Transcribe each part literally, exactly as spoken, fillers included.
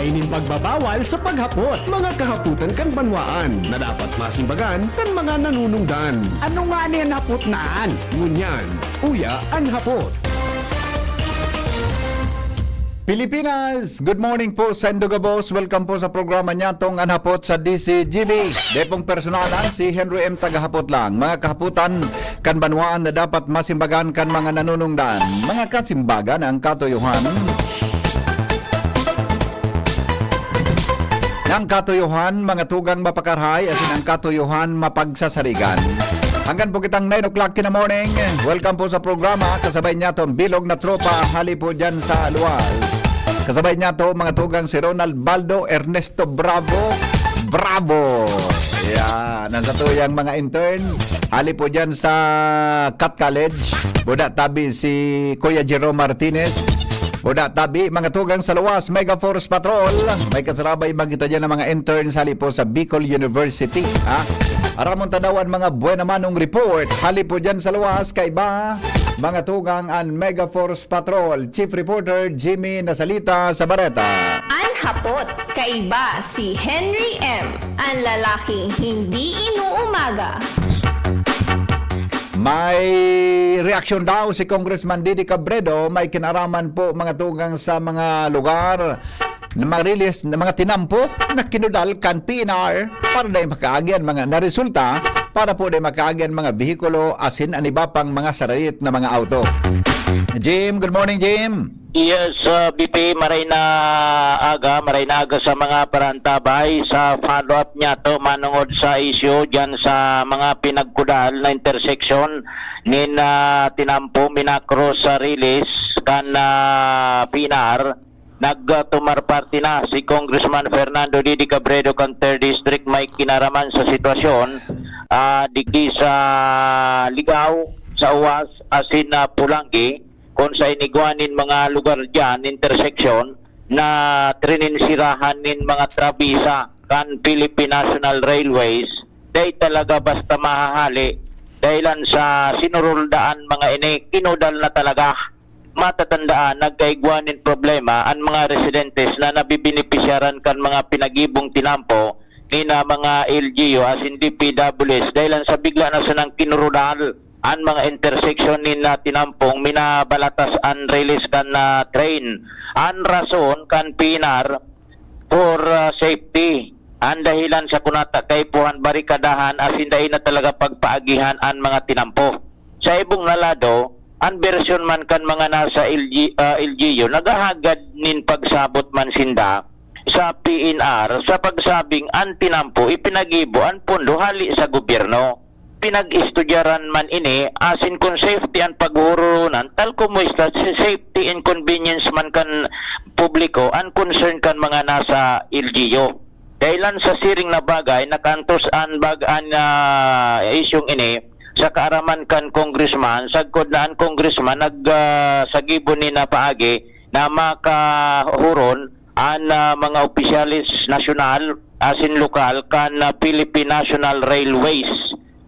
Inin pagbabawal sa paghapot. Mga kahapotan kan banwaan na dapat masimbagan kan mga nanunungdan. Ano nga ni an hapot na an? Ngunyan, uya an hapot. Pilipinas, good morning po sa Indugabos. Welcome po sa programa niya, Tong Anhapot sa D C G B. Depong personalan, si Henry M. Tagahapot lang. Mga kahaputan kan banwaan na dapat masimbagan kan mga nanunungdan. Mga kasimbagan ang katuyohan. Ang katuyohan, mga tugang mapakarahay, asin ang katuyohan, mapagsasarigan. Hanggang po kitang nine o'clock in the morning. Welcome po sa programa. Kasabay niya to ang bilog na tropa, hali po dyan sa luwas. Kasabay niya to, mga tugang si Ronald Baldo, Ernesto Bravo. Bravo! Yan. Ang satuyang mga intern, hali po dyan sa Cat College. Buda tabi si Kuya Jerome Martinez. Buda tabi, mga tugang sa luwas, Mega Force Patrol. May kasarabay ba kita dyan ng mga interns hali po sa Bicol University, ha? Aramon tadawan mga buena manong report. Hali po dyan sa luwas, kaiba, mga tugang an Mega Force Patrol. Chief Reporter Jimmy Nasalita sa Bareta. An hapot, kaiba si Henry M, an lalaking hindi inuumaga. May reaksyon daw si Congressman Didi Cabredo, may kinaraman po mga tugang sa mga lugar na marilis na mga tinampo na kinudal kan P N R para dai makaagi an mga naresulta, para po dai makaagi an mga behikulo asin an iba pang mga saralit na mga auto. Jim, good morning, Jim. Yes, uh, B P, maray na aga, maray na aga sa mga parantabay sa follow-up niya to manungod sa issue diyan sa mga pinagkudal na intersection nin uh, tinampo minakro sa release kan uh, P N R. Nagtumar parte na si Congressman Fernando Didi Cabredo kan third District may kinaraman sa sitwasyon uh, digdi sa Ligao, sa Uwas, asin uh, Pulanggi. Kun sa inigwa nin mga lugar diyan, intersection, na trininsirahan nin mga trabisa kan Philippine National Railways, dai talaga basta mahahali dahilan sa sinurulda an mga ini, kinudal na talaga. Matatandaan, nagkaigwa nin problema an mga residentes na nabibenepisyaran kan mga pinagibong tinampo ni na mga L G U asin D P W S dahilan sa bigla na sanang kinurudal an mga interseksyon nin tinampong minabalatas an rilis kan ah, train. An rason kan P N R for ah, safety. An dahilan sa kunata kaipuhan barikadahan asin dai na talaga pagpaagihan an mga tinampo. Sa ibong na lado, an bersyon man kan mga nasa L G, ah, L G U naghahagad nin pagsabot man sinda sa P N R sa pagsabing an tinampo ipinagibo an pondo hali sa gobyerno. Pinag-estudyaran man ini asin kun safety an paghuhuronan, tal komo esta si safety and convenience man kan publiko an concern kan mga nasa L G U. Dahilan sa siring na bagay, nakaantos an bag-an nga isyung ini sa kaaraman kan congressman, sagkod na an congressman nag ah, sa gibo ni na paagi na makahuron an ah, mga opisyales nasyonal asin lokal kan ah, Philippine National Railways.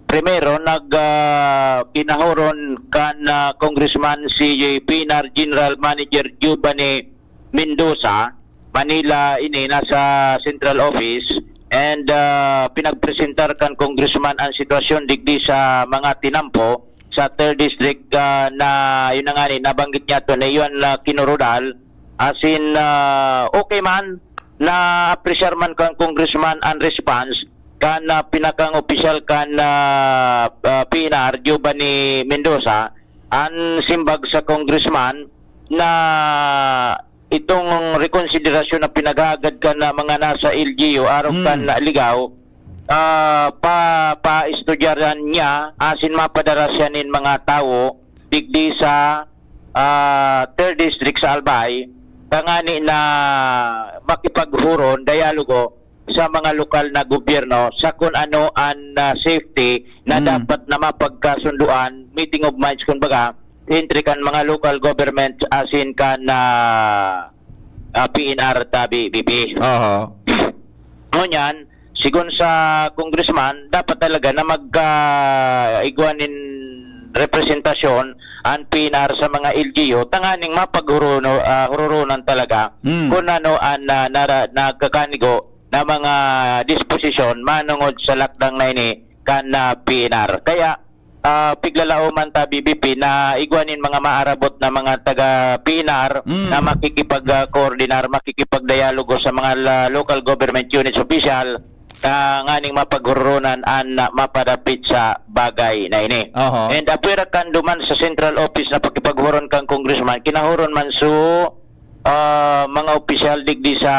Primero, nag ah, kinahuron kan ah, congressman si P N R General Manager Giovanni Mendoza, Manila ini, nasa central office, and ah, pinagpresentar kan congressman an sitwasyon digdi sa mga tinampo sa third district ah, na yun na nga ni nabanggit niya to na yun na kinurudal, asin ah, okay man, na-appreciate man kan congressman an response kan ah, pinakang opisyal kan ah, ah, P N R, Giovanni Mendoza. An simbag sa congressman na itong rekonsiderasyon na pinaghagad kan ah, mga nasa L G U arog kan ah, Ligao, ah, pa paestudyaran niya asin mapadara siya nin mga tawo digdi sa ah, third district sa Albay, tangani na makipaghuron, dialogo sa mga lokal na gobyerno sa kun ano an ah, safety na dapat na mapagkasunduan, meeting of minds kumbaga, entre kan mga local government asin kan ah, ah, P N R tabi, B P. Aha. Ngunyan, sigon sa congressman, dapat talaga na magkaigwa nin representasyon an P N R sa mga L G U, tanganing mapaghuruno-, ah, hururunan talaga Mm. kung ano an, ah, nara-, nagkakanigo na mga disposisyon manongod sa lakdang na ini kan, ah, P N R. Kaya, ah, piglalaoman ta, B B P, na igwa nin mga maarabot na mga taga P N R Mm. na makikipag, ah, koordinar, makikipagdialogo sa mga la-, local government units official, ah, nganing mapaghurunan an, ah, mapadapit sa bagay na ini. Oho. And apwera kan duman sa central office na pakipaghuron kan congressman, kinahuron man su, ah, mga opisyal digdi sa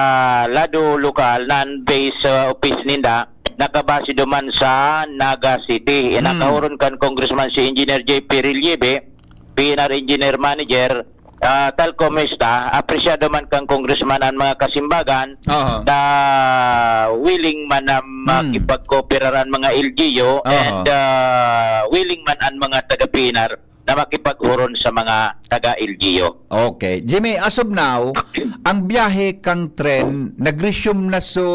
lado lokal na an base, ah, office ninda nakabase duman sa Naga City. Yan ang Hmm. kahuron kan Congressman si Engineer J P Relieve, P N R Engineer Manager, ah, tal como está, apresyado man kan Congressman an mga kasimbagan Aha. na willing man na Hmm. makipagkooperar an mga L G U Aha. and, ah, willing man an mga taga-P N R na makipaghuron sa mga taga-L G U. Okay. Jimmy, as of now, ang biyahe kang tren, nag-resume na so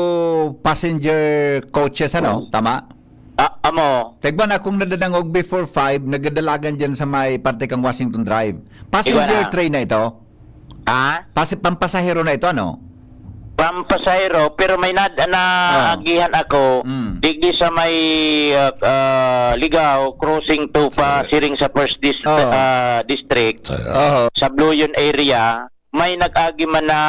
passenger coaches, ano? Tama? Ah, amo. Tagba na kung nadadangog before five, nagdadalagan dyan sa may parte kang Washington Drive. Passenger Iba na. train na ito? Ha? Pasi-, pampasahero na ito, ano? Pampasahero, pero may nad-, Ah. naagihan ako, Mm. digdi sa may, ah, ah, Ligao, crossing to pa, Sa siring sa first dis-, Oo. ah, district, Oo. sa Bluyon area, may nag-agi man na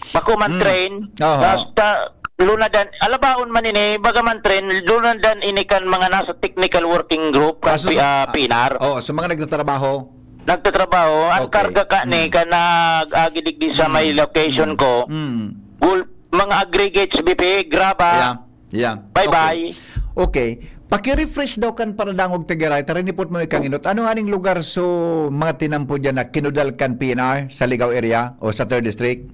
bako man Mm. train, Oo. basta lunadan, alabaon man ini, baga man train, lunadan ini kan mga nasa technical working group, kan Kaso P-, sa ah, P N R. Oo, sa mga nagtatrabaho. Nagtatrabaho, ang Okay. karga ka ni, Mm. ka nag-agi digdi sa may Mm. location Mm. ko. Mm. Gul-, mga aggregates, B P, graba. Yeah. Yeah. Bye-bye. Okay. Okay. Paki-refresh daw kan Paradangog Tigiray. Tara, nipot mo ikang inot. Ano nga ning lugar so mga tinampo dyan na kinudal kan P N R sa Ligao area o sa third District?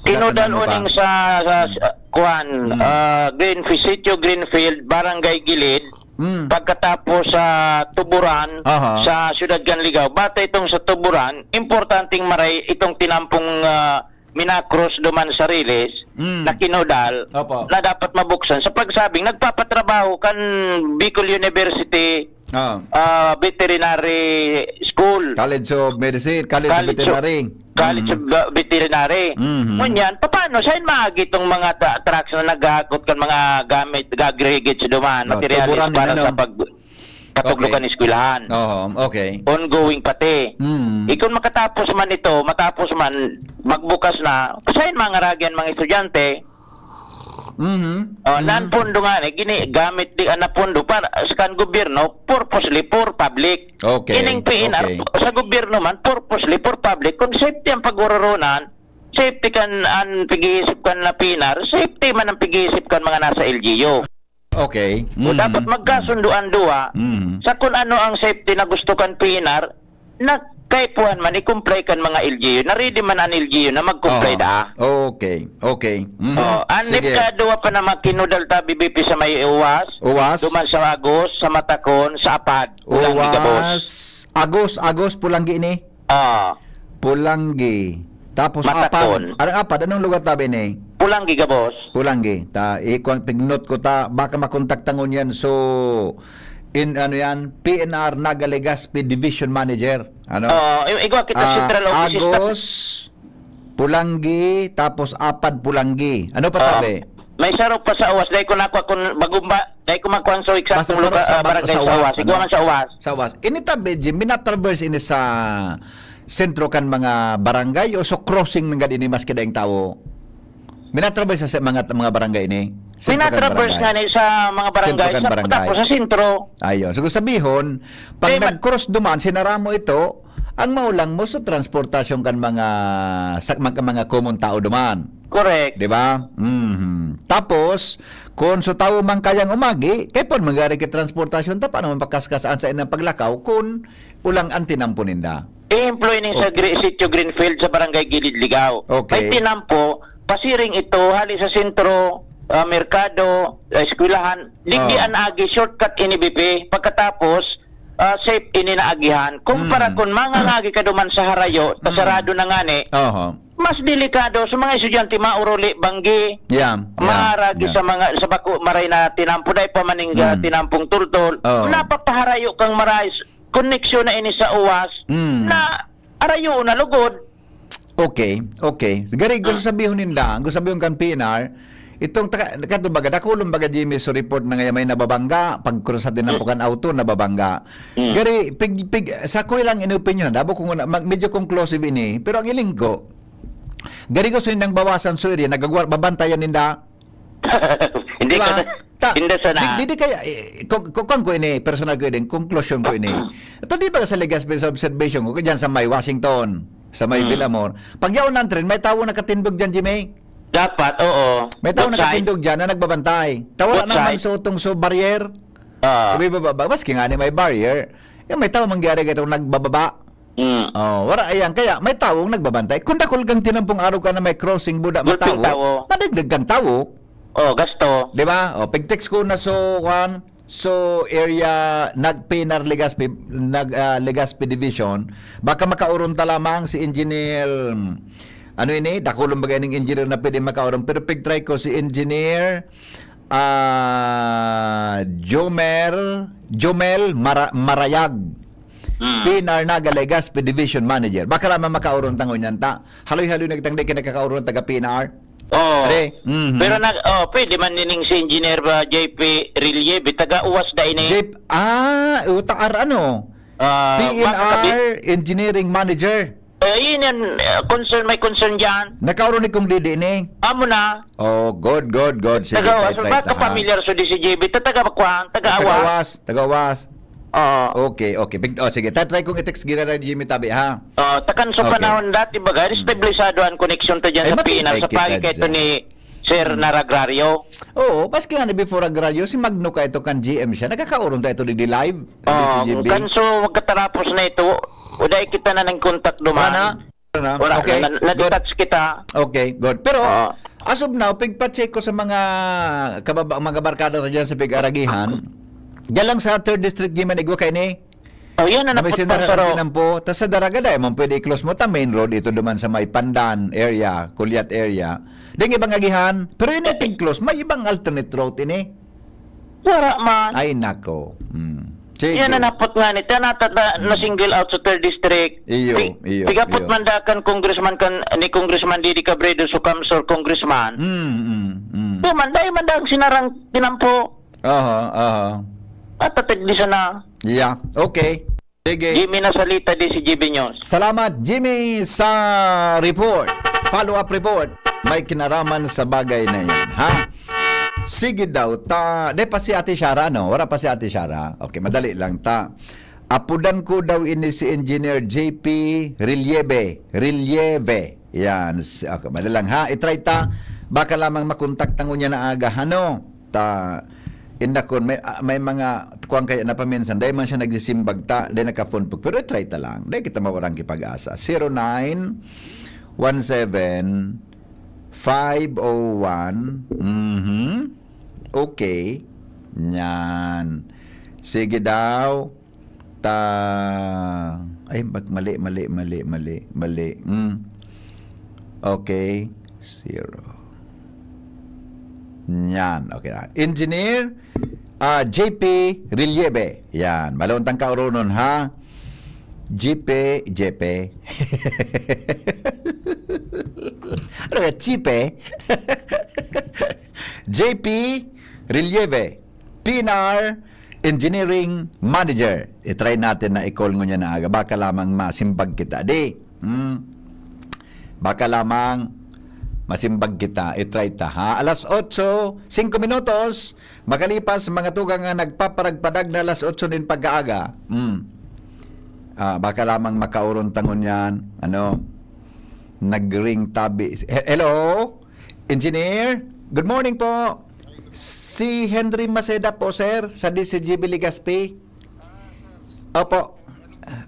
Kinudal Natandaan mo ba? uning sa, sa, sa, kuwan, Mm. ah, Greenfield, Sitio Greenfield, Barangay Gilid, Mm. pagkatapos sa Tuburan, Aha. sa Siyudad kan Ligao. Bata itong sa Tuburan, importanteng maray itong tinampong, ah, minakros duman sa Riles Mm. na kinudal Opo. na dapat mabuksan sa pagsabing nagpapatrabaho kan Bicol University Ah. ah, veterinary school. College of Medicine, College of College of, Veterinary. College Mm. of, uh, Veterinary. Mhm. Ngunyan, paano? Saan maagi itong mga ta-, trucks na naghahakot kan mga gamit, aggregates duman, Oh, materials tuburan para nila, sa no? pag-, katuglukan Okay. ng eskwelahan? Oo, okay. Ongoing pati. Mm. Eh, kung makatapos man ito, matapos man, magbukas na, saan mangaragi ang mga estudyante? Mhm. Oh, Mhm. nan pondo nga ni, gini-, gamit di na pondo para sa kan gobyerno, purposely for public. Okay, Ining P N R, okay. sa gobyerno man, purposely for public. Kung safety ang paguroronan, safety kan, ang pag-iisip kan na P N R, safety man ang pag-iisip kan mga nasa L G U. Okay. So, Mhm. dapat magkasundo ang duwa Mhm. sa kung ano ang safety na gusto kan P N R, na kaipuhan man, i-comply kan mga L G U, na ready man ang L G U na mag-comply Oo. daa. Okay, okay. Mhm. Oh, ang Sige. Lipkado pa na makinudal ta, B B P, sa may Uwas, Uwas. duman sa Agos, sa Matakon, sa Apad, Pulanggi, Gabos. Uwas, Agos, Agos, Pulanggi ini? Ah. Pulanggi. Tapos Matakon. Apad. Ano, Apad? Anong lugar tabi ni? Pulanggi, Gabos. Pulanggi. Ta, ikuan, pig-note ko ta, baka makontak ta ngunyan. So, in, ano yan, P N R Naga Legazpi Division Manager. Ano? Oo, i-, igwa kita Ah, Central Office Staff. Agos, Pulanggi, tapos Apad Pulanggi. Ano pa Oo. tabi? May sarok pa sa Uwas. Dahil ko nakuha kung bagumba, dahil ko makuha ang so Basta exactong sarok lugar, sa ah, bag-, barangay sa sa Uwas, Uwas. Igwa ano? man sa Uwas. Sa Uwas. Ini tabi, Jim, minatraverse ini sa sentro kan mga barangay o so crossing nanggad ini maski daing tawo? Minatraverse sa mga, mga barangay ini? Sentro kan Minatraverse barangay? nga ni sa mga barangay, Sentro kan sa, barangay? tapos sa sentro. Ayun. So, sabihon, pag Di ma- nag-cross duman, sinara mo ito, ang maulang mo sa transportasyon kan mga, sa, mga, mga common tao duman. Correct. Di ba? Mhm. Tapos, kung sa tawo man kayang umagi, kay pon magari kay transportasyon, ta, paano man pakaskas an sa inang paglakaw, kung ulang an tinampo ninda? Ehemplo ini sa Okay. Gre-, Sitio Greenfield sa Barangay Gilid, Ligao. Okay. May tinampo, pasiring ito, hali sa sentro, ah, merkado, ah, eskwelahan. Digdi Oh. an agi, shortcut ini, B P. Pagkatapos, ah, safe ini na agihan. Kumpara Mm. kun mangangagi ka duman sa harayo, ta Mm. sarado na ngani, Oho. Mas delikado sa mga estudyante, mauruli, banggi, Yeah, yeah, maaragi yeah. sa mga, sa bako, maray na tinampo, dai pa maningga, Mm. tinampong tultol, Oo. napapaharayo kang maray, s-, koneksyon na ini sa uwas, Mm. na arayo na lugod. Okay, okay. Gari, gusto Ah. sabihon ninda, gusto sabihon kan P N R, itong taka-, kato baga, dakulon baga, Jimmy, so report na ngayon may nababangga, pag cross sa tinampo Mm. kan auto, nababangga. Mm. Gari, pig-, pig-, sa ko lang in opinion, dabo kung na-, mag-, medyo conclusive ini, pero ang iling ko, gari gusto nindang bawasan so iri, nagagwa-, babantayan ninda. Hindi Diba? ka na, Ta-, hindi sana. di, di, di kaya, eh, kung, kung, kung ko ini, personal ko ini, conclusion ko ini. Ito di ba sa Legazpi sa observation ko, dyan sa may Washington, sa may Mm. Villamor. Pag yaon ng train, may tao nakatindog dyan, Jimmy. Dapat, oo. May tao Both side. nakatindog dyan na nagbabantay. Ta wala Both naman side. so, tong so barrier. Ah. Sabi ba, ba, ba, maski nga ni may barrier, yung may tao mangyari ka itong nagbababa. Mm. Oh, wala, ayan. Kaya may taong nagbabantay. Kung dakul kang tinampong araw ka na may crossing, buda, Gulping matawo, tawo. madagdag kang tawo. Oh, gasto. Di ba? Oh, pag-text ko na so, kwan, so area, nag-P N R Legazpi, nag, ah, Legazpi Division, baka makauron ta lamang si Engineer, ano ini? Dakulon bagay ning engineer na pwede makauron. Pero pag-try ko si Engineer, ah, Jomer, Jomel Mara-, Marayag. Mm. P N R Naga Legazpi Division Manager. Baka lamang makauron ta ngunyan ta. Haloy-haloy na kitang di kinakakauron taga P N R. Oo. Pare, mhm. Pero nag-, oh, pwede man nining si Engineer ba, J P Rilye, bi-, taga Uwas da ini. J P, ah, uta ar ano? Ah, P N R baka kabi- Engineering Manager. Eh, yun yan, eh, concern, may concern dyan. Nakauron ni Kong Didi ni? Amo na. Oh, good, good, good. Sige, Taga Uwas, try, try, baka try, ha? pamilyar sa D C G B, ta-, taga Kwan, taga Taga Awas. Awas, taga Awas. Oo. Okay, okay. Pig-, oh, sige, tatry kong i-text gira na Jimmy Tabi, ha? Oh, takan sa Okay. panahon dati, baga, Hmm. restablisado ang koneksyon ta dyan Ay, sa P N R, matibay sa kita pagi kayo dyan. ni Sir Hmm. Naragrario. Oo, maski nga na before agraryo, si Magno ka ito kan G M siya. Nagkakaurong tayo ito digdi live, sa Oh, D C G B. kanso magkatarapos na ito, uday kita na ng contact duman. Wala na? Wala na? Wala Okay, na, na, good. na-detach kita. Okay, good. Pero, Oo. as of now, pigpa-check ko sa mga kababa-, mga barkada ta dyan sa Pig-aragihan, dyan lang sa third District, Jimmy, igwa kayo ni? Oh, yun ang Na may naputpang sinara sa ro- ang tinampo. Tas sa Daraga, dahil man pwede i-close mo, ta main road ito duman sa may Pandan area, Culiat area. Ding ibang agihan, pero yun yung Eh. pig-close, may ibang alternate route ini. Wala man. Ay, nako. Hmm. Sige. Yan ang napot nga ni, ta-, na, ta-, ta-, Hmm. na-single out sa third district. Iyo, Pi-, iyo, pigapot iyo. man da kan congressman kan, ni Congressman Didi Cabredo, so Kamsor congressman. Hmm, hmm, hmm. Duman, dahil man da ang sinarang tinampo. Aha, aha. At tatigdi sana. Yeah, okay. Sige. Jimmy Nasalita, D C G B News. Salamat, Jimmy, sa report. Follow-up report. May kinaraman sa bagay na yan, ha? Sige daw, ta, de pa si Ate Shara, no? Wala pa si Ate Shara. Okay, madali lang, ta. Apudan ko daw ini si Engineer J P Relieve. Relieve. Yan. S-, okay, madali lang, ha? I-try ta. Baka lamang makontak ta ngunyan na aga, ano? Ta, indakon, may, ah, may mga, kuwan kaya na paminsan, dahil man siya nagsisimbag ta, dahil naka-phone book. Pero try ta lang. Dahil kita mawarang kipag-asa. Zero nine one seven five oh one. Mhm. Okay. Yan. Sige daw. Ta-, ay, bak-, mali, mali, mali, mali, mali. Hmm. Okay. Zero. Yan. Okay na. Engineer, ah, J P Relieve. Yan. Malauntang kauronon, ha? J P, J P. Ano ka, J P? J P Relieve. P N R Engineering Manager. I-try natin na i-call ngunyan na aga. Baka lamang masimbag kita. Di. Hmm. Baka lamang masimbag kita. I-try ta, ha? Alas otso, singko minutos, makalipas, mga tugang nga nagpaparagpadag na alas otso nin pagkaaga. Hmm. Ah, baka lamang makauron ta ngunyan. Ano? Nag-ring tabi. He-, hello? Engineer? Good morning po. Si Henry Maceda po, sir, sa D C G B Legazpi. Opo.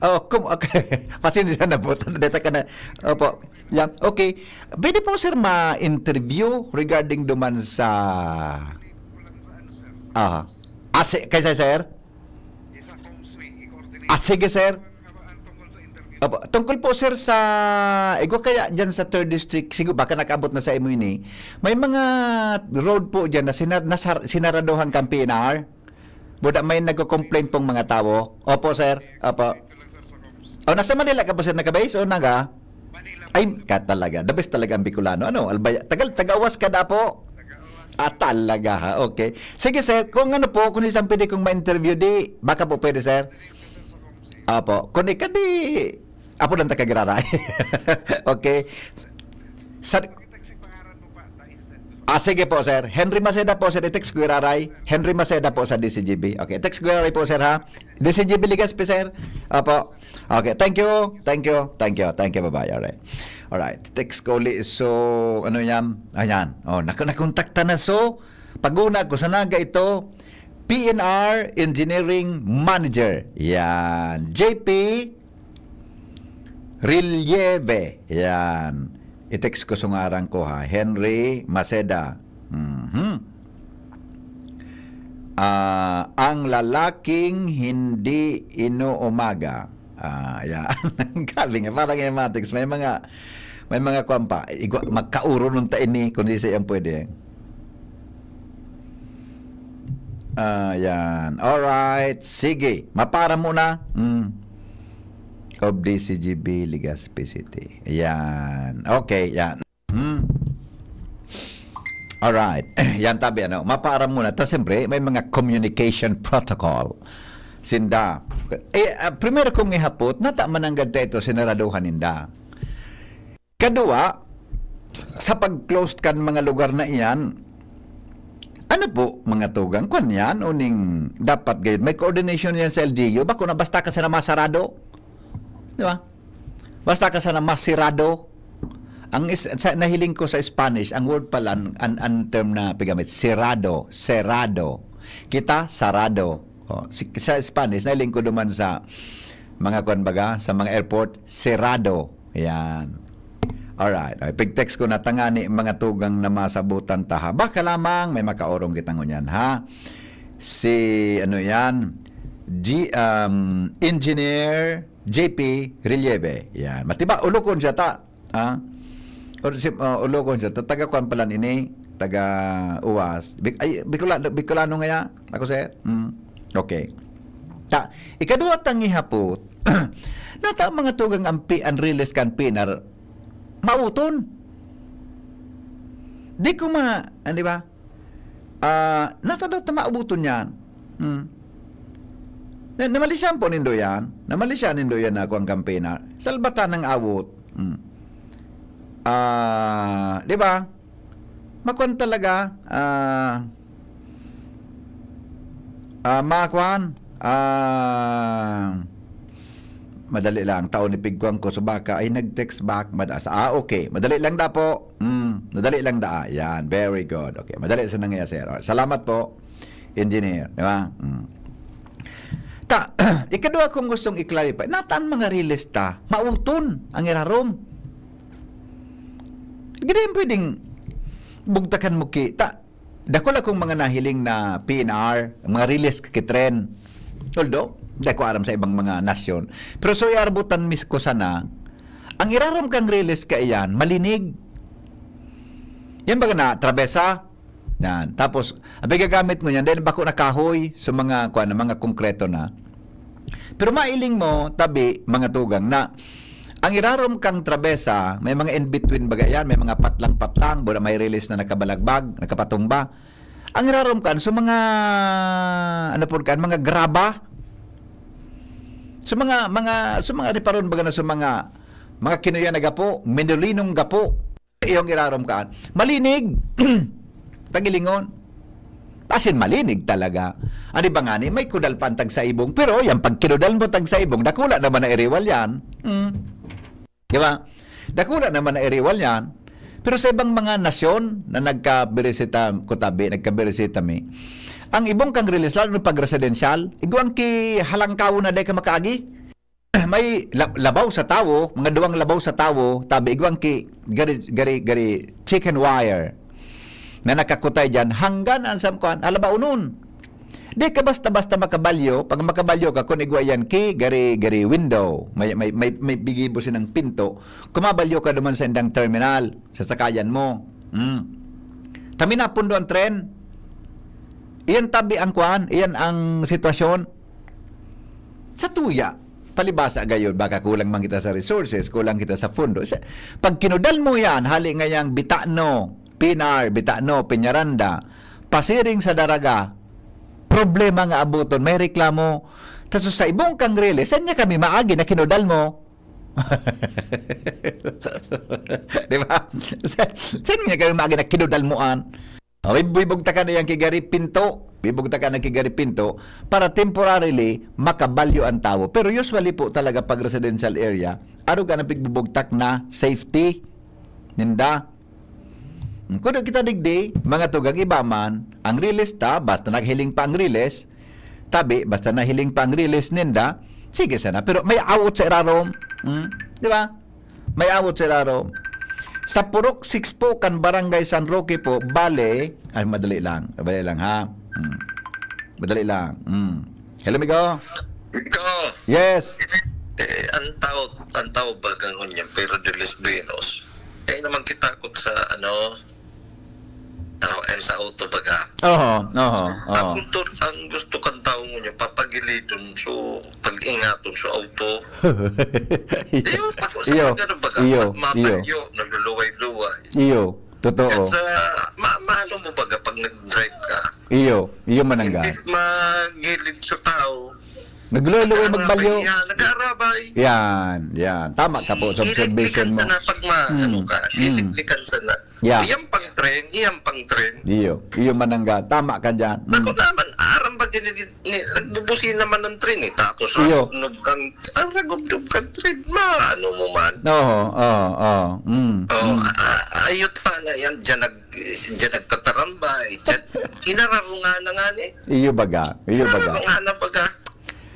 Oh, kum-, okay. Pasensya na po. Data ka na. Opo. Yeah. Okay. Pwede po, sir, ma-interview regarding duman sa, ah, ase-, kaysa, sir? Ah, sige, sir. Opo. Tungkol po, sir, sa, igwa kaya dyan sa third district, siguro baka nakaabot na sa imo ini, may mga road po dyan na sinar-, nasar-, sinaraduhan kan P N R? Buda may nagko-complain pong mga tawo. Opo, sir. Opo. O, nasa Manila ka po, sir, nakabase? O, naga? Ay, ka talaga. The best talaga ang Bicolano. Ano, Albay-, tagal, taga-Uwas ka da po? Ah, talaga, ha? Okay. Sige, sir. Kung ano po, kung isang pwede kong ma-interview, di, baka po pwede, sir. Opo. Kung ika, di, apo lang ta kagiraray. Okay. Sa, ah, sige po, sir. Henry Maceda po, sir. I-text ko iraray. Henry Maceda po sa D C G B. Okay, text ko iraray po, sir, ha? D C G B Legazpi, sir. Opo. Okay, thank you. Thank you. Thank you. Thank you. Bye-bye. Alright. Alright. Text ko uli. So, ano yan? Ayan. Oh, nak-, nakontakta na. So, pag-una ko sa naga ito, P N R Engineering Manager. Yan. J P Relieve. Yan. I-text ko sa ngaran ko, ha. Henry Maceda. Mhm. Ah, ang lalaking hindi inuumaga. Ah, yan. Grabe nga, parang ematics. May mga, may mga kwan pa. Igwa, magkauro nung ta ini, kung di siya yan pwede. Ah, yan. Alright. Sige. Mapara muna. Hmm. Of D C G B, Legazpi City. Yan. Okay, yan. Hmm. Alright. Yan, tabi, ano. Mapara muna. Tapos, siyempre, may mga communication protocol. Sinda. Eh, ah, primero kong ihapot, nata mananggad ta ito, sinaraduhan ninda. Kadua, sa pag-close kan mga lugar na iyan, ano po, mga tugang? Kwan yan, uning dapat gayud. May coordination yan sa L G U. Bako na basta ka sana masarado. Di ba? Basta ka sana masirado. Ang is, sa, nahiling ko sa Spanish, ang word pala, an, an term na pigamit, cerrado, cerrado. Kita, sarado. Oh, si, sa Spanish, nahiling ko duman sa mga kwan baga, sa mga airport, cerrado. Yan. Alright. Ay, pig-text ko na tangani, mga tugang na masabutan ta, ha. Baka lamang may makaorong kita ngunyan, ha? Si, ano yan? G, um, Engineer J P Relieve. Yan. Matiba, ulokon siya ta. Ha? Or si, uh, ulokon siya. Ta-, taga kwan pala ini, taga Uwas. Bic-, ay, Bicola-, Bicolano ngaya. Ako, sir. Mm. Okay. Ta, ikaduwa tang ihapot, nata mga tugang ang pi-, ang release kan P N R, mauton. Di ko ma-, ah, di ba? Ah, nata daw ta maubuton yan. Hmm. Na, namalisyan po nindo yan. Namalisyan nindo yan na kuwang kampina. Salbatan ng awot. Hmm. Ah, di ba? Makuan talaga, ah, ah, makuan, ah, madali lang. Tao ni pigkuan ko sa baka ay nag-text back. Mad-, ah, okay. Madali lang da po. Mm, madali lang da. Yan, very good. Okay, madali sa nangyayari, sir. Alright, salamat po, engineer. Di ba? Mm. Ta, ikaduha kong gustong i-clarify, nata an mga relista, mauton ang irarom. Hindi yan pwedeng bugtakan mo ki-, ta, dakul akong mga nahiling na P N R, mga release kitren. Although, hindi ko aram sa ibang mga nasyon. Pero so, iarbutan mis ko sana, ang irarom kang release kaiyan, malinig. Yan baga na, trabesa. Yan. Tapos, ang gagamit mo yan, dahil bako na kahoy sa mga, kuwan, mga konkreto na. Pero mailing mo, tabi, mga tugang, na ang irarom kang trabesa, may mga in-between baga yan, may mga patlang-patlang, bura may release na nakabalagbag, nakapatumba. Ang irarom kan, so mga, ano po kan, mga graba. So mga, mga, so mga riparon baga na so mga, mga kinuya na gapo, minulinong gapo. Iyong irarom kaan. Malinig. Pagilingon. As in, malinig talaga. Ano ba nga ni? May kudal pa ang tagsaibong. Pero yan, pag kinudal mo tagsaibong, dakula naman na iriwal yan. Hmm. Di ba? Dakula naman na iriwal yan. Pero sa ibang mga nasyon na nagkabirisita, kutabi, nagkabirisita mi, ang ibong kang release, lalo na pag residential, igwang ki halangkaw na day ka makaagi. May la-, labaw sa tawo, mga duwang labaw sa tawo, tabi igwang ki gari, gari, gari chicken wire na nakakutay diyan hanggan ang samkuan, alaba unon. Di ka basta-basta makabalyo. Pag makabalyo ka, kun igwa yan ki, gari, gari window. May, may, may, may bigibo sinang pinto. Kumabalyo ka duman sa indang terminal, sa sakayan mo. Hmm. Kami napundo ang tren. Iyan tabi ang kwan, iyan ang sitwasyon. Sa tuya, palibasa gayon, baka kulang man kita sa resources, kulang kita sa pondo. Sa, pag kinudal mo yan, hali ngayang Bitano, Pinar, Bitano, Peñaranda, pasiring sa Daraga, problema nga abuton, may reklamo. Tapos sa ibong kang release, saan niya kami maagi na kinudal mo? Di ba? Sa, saan niya kami maagi na kinudal mo an? Oh, bibugtakan na yan kigari pinto. Bibugtakan na kigari pinto para temporarily makabalyo ang tawo. Pero usually po talaga pag residential area, arog ka na pigbubugtak na safety ninda. Kuno kita digdi, mga tugang iba man, ang release ta, basta naghiling pa ang release, tabi, basta nahiling pa ang release ninda, sige sana. Pero may awot sa irarom. Hmm? Di ba? May awot sa irarom. Sa Purok six po, kan Barangay San Roque po, bale, ay, madali lang. Madali lang, ha? Hmm. Madali lang. Hmm. Hello, amigo. Ikaw, Yes. Eh, ang tao, ang tao baga ngunyan, pero de los buenos. Eh, naman kita kot sa, ano, tao, eh, sa auto baga. Oho, oho, Ang oho. gusto, ang gusto kan tao ngunyan, papagilidon, so, pag-ingaton sa auto. Iyo, Iyo, pag-usapan ka na baga, iyo, ma-, iyo. mabalyo, nagluluway-luway. Iyo, totoo. At sa, ma-, maano mo baga pag nag-drive ka? Iyo, iyo manangga. Imbis magilid sa tao, Nagluluway, nag-aarabay magbalyo. Yan, nag-aarabay. Yan, yan. Tama ka po sa Ilid-likan observation mo. sana pag ma-, Mm, ano ka, mm. ilid-likan sana. Yeah. Iyang pang-trend, iyang pang-trend. Iyo, iyo manangga. Tama ka dyan. Mm. Ako naman, aram ba din ni, ni, nagbubusina man ang train eh. Tapos Iyo. ragubdob kang, ang ragubdob kang train, ma, ano mo man. Oo, oo, oo. Mm, Oh, mm. a-, a-, ayot pa na yan, dyan nag-, dyan nagtatarambay, dyan, inararungan na nga ni. Iyo baga, iyo baga. Inararungan na baga.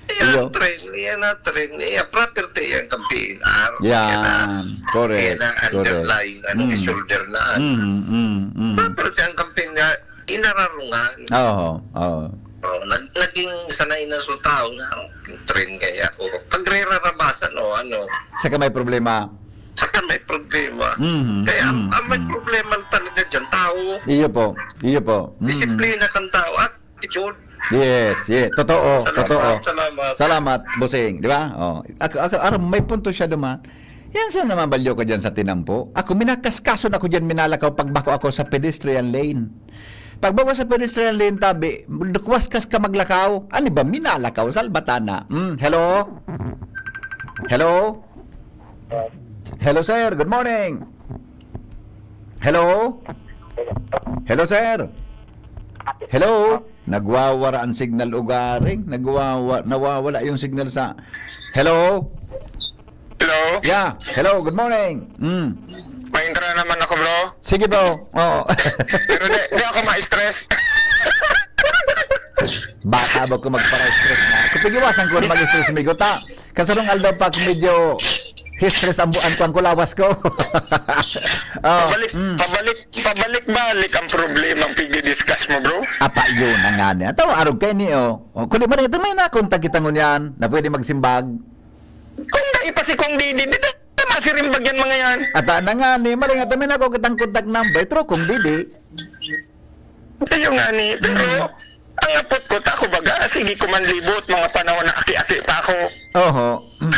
Iyo. Iya, train, iya na, train, iya, property, iya, kampiin. Ah, iya na. Yan, correct, Iya na, correct. underlying, ano, Mm. shoulder na, ano. Mm, mm, mm. Property ang kampiin nga, inararungan. Oo, oo. Oh, nag-, naging sanay na sa tao na, "Train kaya ako." Pagrerarabasan, o ano. Saka may problema. Saka may problema. Mhm, Kaya ang, mhm, ang may mhm. problema talaga dyan, tao. Iyo po, iyo po. Mm. Disiplina kang tao, attitude. Yes, yes. Totoo, Salamat, totoo. salamat. Salamat, bossing, di ba? Oh. Ako, ako, aram, may punto siya duman. Yan sa naman balyo ka dyan sa tinampo. Ako, minakaskaso na ako dyan, minalakaw pagbako ako sa pedestrian lane. Pagbako sa pedestrian lane, tabi, lukwas kas ka maglakaw. Ano ba? Minalakaw, salbatana. Mm, hello? Hello? Hello, sir. Good morning. Hello? Hello, sir. Hello? Nagwawara ang signal, ugaring. Nagwawa-, nawawala yung signal sa, hello? Hello? Yeah. Hello, good morning. Mm. May intro naman ako, bro. Sige, bro. Oo. Pero di, di ako ma-stress. Baka ba ko magpara-stress na? Kung pigiwasan ko na mag-stress, migo ta. Kasarong aldaw pa, kung medyo stress ang buwan ko, ang kulawas ko. Oh, Pabalik, mm. pabalik, pabalik-balik ang problema ang pigi-discuss mo, bro. Apa, yun ang nga niya. Tawa, arog kayo ni, oh. Oh, kundi man ito, may nakontak kita ngunyan na pwede magsimbag. Kung dai pa si Kong Didi, di na masirimbag yan mga yan. Ata na nga ni, maring ata may nako kitang contact number, pero Kong Didi. Iyo nga ni, pero Mm. ang apot ko, tako baga, sige ko man libot, mga panahon na aki-aki pa ako. Oho. Mm.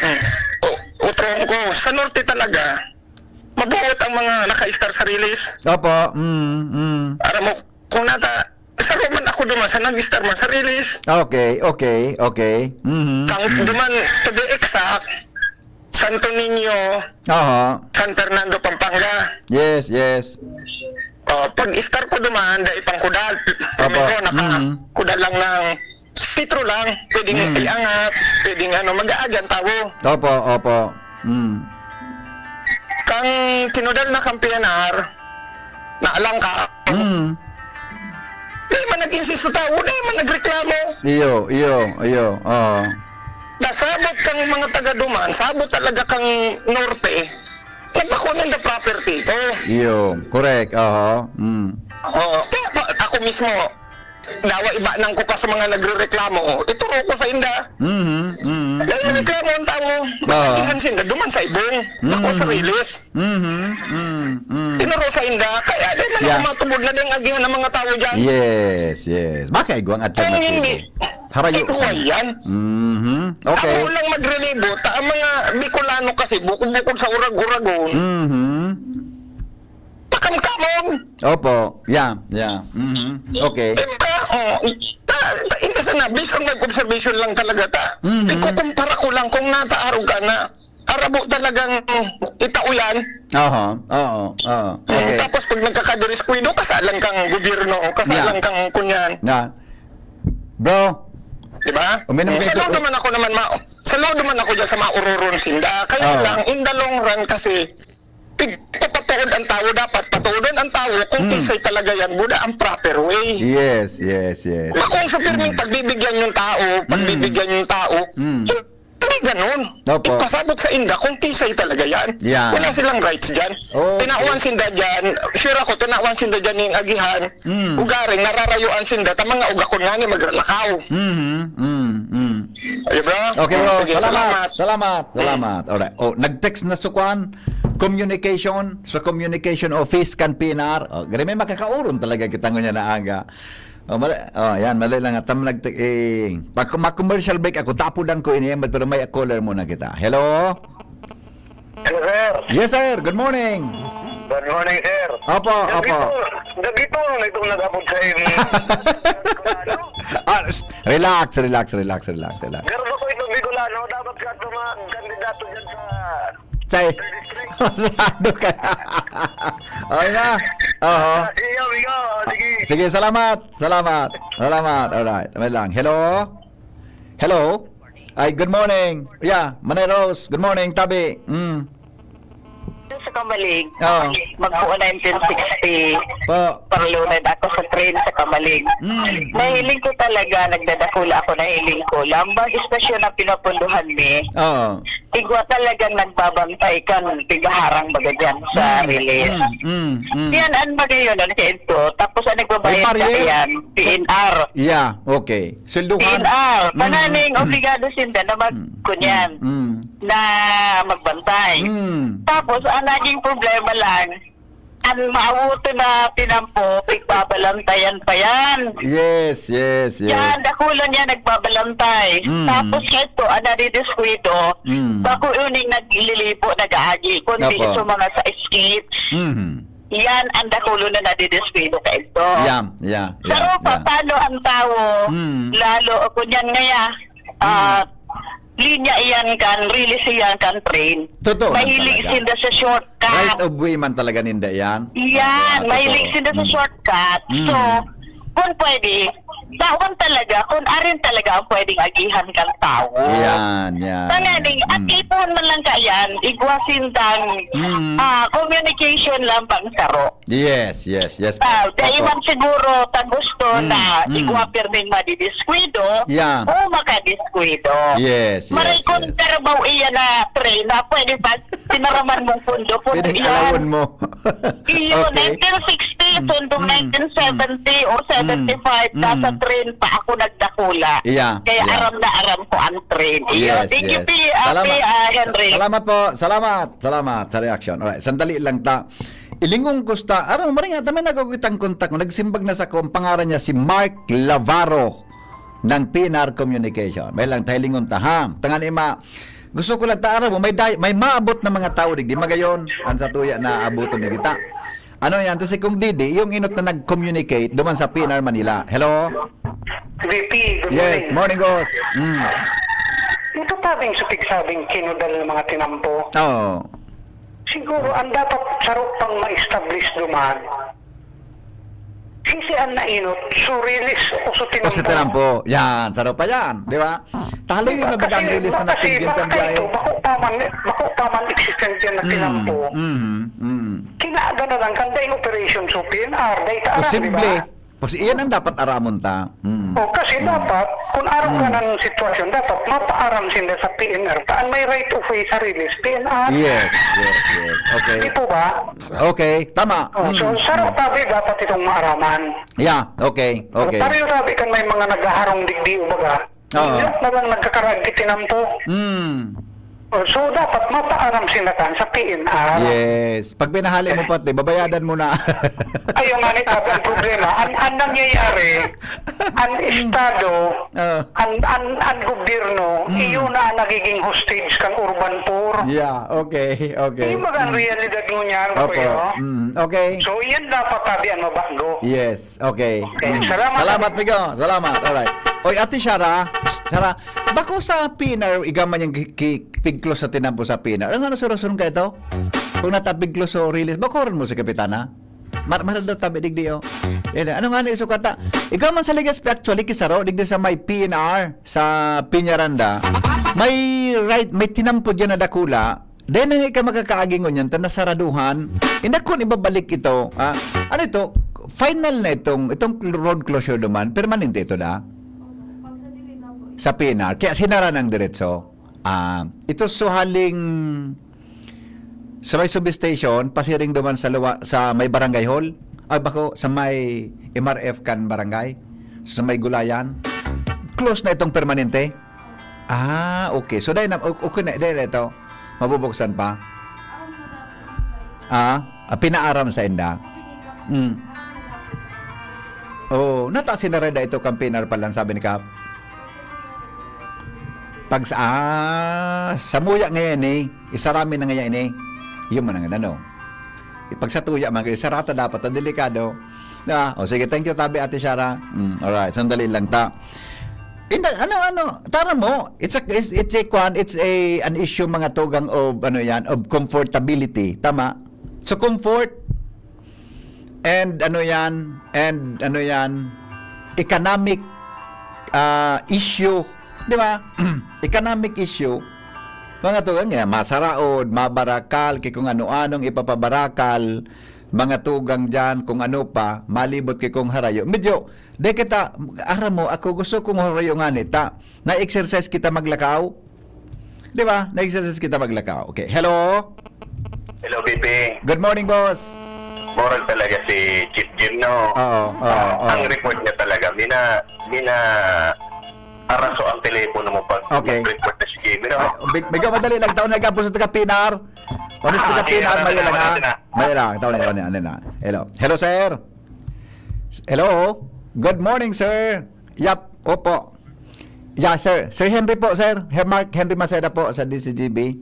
Mm. O, utrong ko, sa norte talaga, mabuot ang mga naka-star sa release. Opo. Mm, mm. Aram mo, kung nata, sa Roman ako duman, sa nag-star man, sa release. Okay, okay, okay. Mhm, Kang mhm. duman, to be exact, Santo Niño, Aha. San Fernando, Pampanga. Yes, yes. Oh, pag-star ko duman, dai pang kudal. Opo. Primero, naka, Mhm. kudal lang ng petro lang. Pwedeng Mm. iangat, pwedeng ano, mag-aagan tawo. Opo, opo. Mm. Kang kinudal na kang P N R, naalang ka. Mm. Di man nag-insist sa tawo, di man nagreklamo. Iyo, iyo, iyo. Oo. Nasabot kang mga taga duman, sabot talaga kang norte, nagbako ninda property ito. Iyo, correct. Oho. Mm. Oo. Kaya pa, ako mismo, dawa iba nang kupas sa mga nagrereklamo, oh, ituro ko sa inda. Mhm, mhm, Dahil mm. reklamo ang tao, Oo. matagihan sinda, duman sa ibong, bako sa Mhm. rilis. Mhm, mm, mm. Tinuro sa inda, kaya di man Yeah. ako matubod na ding agihan ng mga tao dyan. Yes, yes. Bakit igwang at Kung hindi, Harayo. ikaw yan. Mhm. Okay. Ako lang magrelibo, ta ang mga Bicolano kasi, bukod-bukod sa urag-uragon, Mhm. pakamkamon. Opo. Yeah, yeah. Mhm. Okay. Di ba? Oh, ta, ta, hindi sana, based on my observation lang talaga ta. Mhm. Ikukumpara ko lang kung nasa arog ka na. Arabo talagang itao yan. Aha, oo, oo. Mm, Okay. tapos pag nagkakadiriskwento, kasalan kang gobyerno, kasalan Yeah. kang kunyan. Yeah. Bro, Di ba? uminom ka Saludo ito. man ako naman, ma-, saludo man ako dyan sa maururon sinda. Kaya Oo. lang, in the long run kasi, pig-, papatuod ang tao, dapat patuodon ang tao kung Mm. kisay talaga yan, buda ang proper way. Yes, yes, yes. Kung sa pirming Mm. pagbibigyan yung tao, Mm. pagbibigyan yung tao, Mm. hindi ganun. Opo. Ipasabot sa inda kung kisay talaga yan. Yan. Wala silang rights dyan. Okay. Tinawan sinda dyan, sure ako, tinawan sinda dyan yung agihan. Mm. Ugaring, nararayuan sinda, ta mga ugakon nga ni magralakaw. Mhm, mm, mm. Ayo, bro? Okay, bro. Oh, sige, Salamat. salamat. Salamat. Salamat. Alright. Oh, nag-text na sa kwan, communication, sa communication office kan P N R. Oh, gari may makakauron talaga kita ngunyan na aga. Oh, mali. Oh, yan, mali lang. Tam nag-, eh, pag ma-commercial break ako, tapudan ko ini, pero may caller muna kita. Hello? Hello, sir. Yes, sir. Good morning. Good morning, sir. Opo, David opo. po, David po, may itong nag-abot sa inyo. Ah, s-, relax, relax, relax, relax, relax. Pero ako itong Bicolano, dapat ka itong mga kandidato dyan sa Say, third district. Sarado ka. Okay na. Oho. Ah, iyo, iyo. Sige. Sige, salamat. Salamat. Salamat. Alright. May lang. Hello? Hello? Ay, good morning. Yeah, Manay Rose. Good morning, tabi. Mm. Sa Kamalig, Oo. Magbuo nineteen sixty, Po. paralunay ako sa train sa Kamalig. Mm, mm. Nahiling ko talaga, nagdadakula ako, nahiling ko. Lambang istasyon na pinapunduhan mi. Oo. Igwa talagang nagbabantay kan tigaharang baga dyan sa Mm, release. mm, mm, mm. Yan, ang bagay yun, ano, sa ito. Tapos ang nagbabayad May barrier? ka yan, P N R. Yeah, okay. Swelduhan. P N R. Mm, Pananing mm. obligado sinda na mag-, Mm, kunyan, mm, mm. na magbantay. Mm. Tapos, ang naging problema lang, ang maawuto na tinampo, pigbabalantayan pa yan. Yes, yes, yes. Yan, dakulan niya nagbabalantay. Mm. Tapos, ito, ang nadidiskuido, Mm. bako yun yung naglilibo, nag-aagi, kundi Opo. sa mga sa escape. Mhm. Yan, ang dakulo na nadidiskuido ka ito. Yeah, yeah, Pero yeah, pa, yeah. paano ang tao, Mm. lalo, o kunyan ngaya, ah, Mm. linya iyan kan, release iyan kan train. Totoo man Mahilig talaga. sinda sa shortcut. Right of way man talaga ninda yan. Yan, Ah, mahilig totoo. sinda sa Mm. shortcut. Mm. So, kung pwede, tawan talaga, kung arin talaga ang pwedeng agihan kang tao. Yan, yan, Tanganing, yan. at Mm. ipon man lang ka yan, igwa sindang, Mm. ah, communication lang bang saro. Yes, yes, yes, ma'am. Ah, dai Opo. man siguro ta gusto Mm, na mm. igwa pirming madidiskuido Yeah. o makadiskuido. Yes, Maray yes, kung yes. karabaw iya na train na pwede pag tinaraman mong pundo, pundo Pwedeng iyan. alawon mo. Iyo, Okay. nineteen sixty, Mm, sundong mm, nineteen seventy mm. o seventy-five, Mm, nasa mm. train pa ako nagdakula. Yeah, Kaya yeah. aram na aram ko ang train. Iyo, Yes, thank you, yes. P-, ah, Salamat. P-, ah, Henry. Salamat po. Salamat. Salamat sa reaction. Alright, sandali lang ta. Ilingon ko sta, aron, maring ata may nagkukitang kontak ko, nagsimbag na sa ko, ang pangaran niya si Mark Lavaro ng P N R Communication. May lang, tahilingon ta, ha? Tangan ima, gusto ko lang ta, aram mo, may, day, may maabot na mga tao, digdi magayon, ang sa tuya na abuton na kita. Ano yan? Kasi kung didi, yung inot na nag-communicate duman sa P N R Manila. Hello? V P, good Yes, morning. morning, boss. Mm. Ito tabing sa pigsabing kinudal ng mga tinampo. Oo. Siguro, ang dapat saro pang ma-establish duman, sisi an nainot, Surilis o Sutinampo? O Sutinampo. Yan, saro pa yan, di ba? Talo Di yung ba? nabagang Kasi, release na kasi, natigil baka kang biyahe. ito, bako pa man, bako pa man existent yan na Mm, tinampo. mm, mm. Kinaaga na lang, kan daing operation sa P N R, dahil ta aram, di Posible. ba? Kasi iyan ang dapat aramon ta. Mm. O, kasi dapat, kung aram ka ng sitwasyon, dapat mapaaram sinda sa P N R. Taan may right of way sa release, P N R. Yes, yes, yes. Okay. Di po ba? Okay, tama. Oh, so, Mm. saro tabi dapat itong maaraman. Yeah, okay, okay. Pareho tabi kan may mga naghaharong digdi, baga. Oo. Joke na lang, nagkakarag itinampo. Mm. Oh, so, dapat mapaaram sinda kan sa P N R. Yes. Pag pinahali mo pati, babayadan mo na. Ayaw nga ni Tab, ang problema, an, an nangyayari, an Estado, Ah. an, an, an gobyerno, Mm. iyon na ang nagiging hostage kan urban poor. Yeah, okay, okay. Yung baga ang Mm. realidad mo niyan, Opo. Kuya. Mm, okay. So, iyan dapat tabi ang mabago. Yes, okay. Okay, Mm. salamat. Salamat, Migo. Salamat. Alright. Oy, Ate Shara, Shara, bako sa P N R, igama niyang ki-, ki-, pigklos sa tinampo sa P N R. Ang ano sa rason ka ito? Kung natapigklos o release, bako rin mo si Kapitana? Mar-, marado tabi digdi, oh. Yan, ano nga ni iso kata? Ikaw man sa Legazpi, actually, kisaro, digdi sa may P N R, sa Peñaranda, may right, may tinampo diyan na dakula. Then, ang ika makakaagi ngunyan, ta nasaraduhan. Inda kun ibabalik ito, ah, ano ito? Final na itong, itong road closure duman. Permanente ito da? Sa P N R. Kaya sinara ng diretso. Ah, ito suhaling sa may substation, pasiring duman sa luwa, sa may barangay hall. Ay, bako, sa may M R F kan barangay. Sa may gulayan. Close na itong permanente. Ah, okay. So, dahil na, o-, okay na, dahil na ito. Mabubuksan pa. Ah, ah, pinaaram sa inda. Mm. Oh, nata sinarada ito kan P N R pa lang, sabi ni Kap. Pag sa, ah, samuya ngayon eh, isarami na ngayon eh. Yun man ang ano. Pag sa tuya man, isarata dapat, ang delikado. Ah, o sige, thank you, tabi, Ate Shara. Mm, alright, sandali lang ta. Inda, ano, ano, tara mo, it's a, it's, it's a, kwan, it's a, an issue, mga tugang of, ano yan, of comfortability. Tama? So, comfort, and ano yan, and ano yan, economic, ah, issue, di ba? Economic issue, mga tugang, eh, masaraod, mabarakal, kay kung ano-anong ipapabarakal, mga tugang diyan, kung ano pa, malibot kay kung harayo. Medyo, di kita, aram mo, ako gusto kong harayo nga nita. Na-exercise kita maglakaw. Di ba? Na-exercise kita maglakaw. Okay. Hello? Hello, B P. Good morning, boss. Moral talaga si Chief Jim, no? Oo, oo, Ah, oo. Ang report niya talaga, mina, mina, araso ang telepono mo pag Oke. nag-report na si Jimmy, no? Ay, big-, bigyan madali lang, taon na gabos sa taga Pinar. Honest Ah, taga sige, Pinar, ano, mayo ano, lang, ano, ha? ano, ano? Mayo lang, taon na, ano, ano na. Hello. Hello, sir. Hello. Good morning, sir. Yap, opo. Yeah, sir. Sir Henry po, sir. Her-, Mark Henry Maceda po sa D C G B.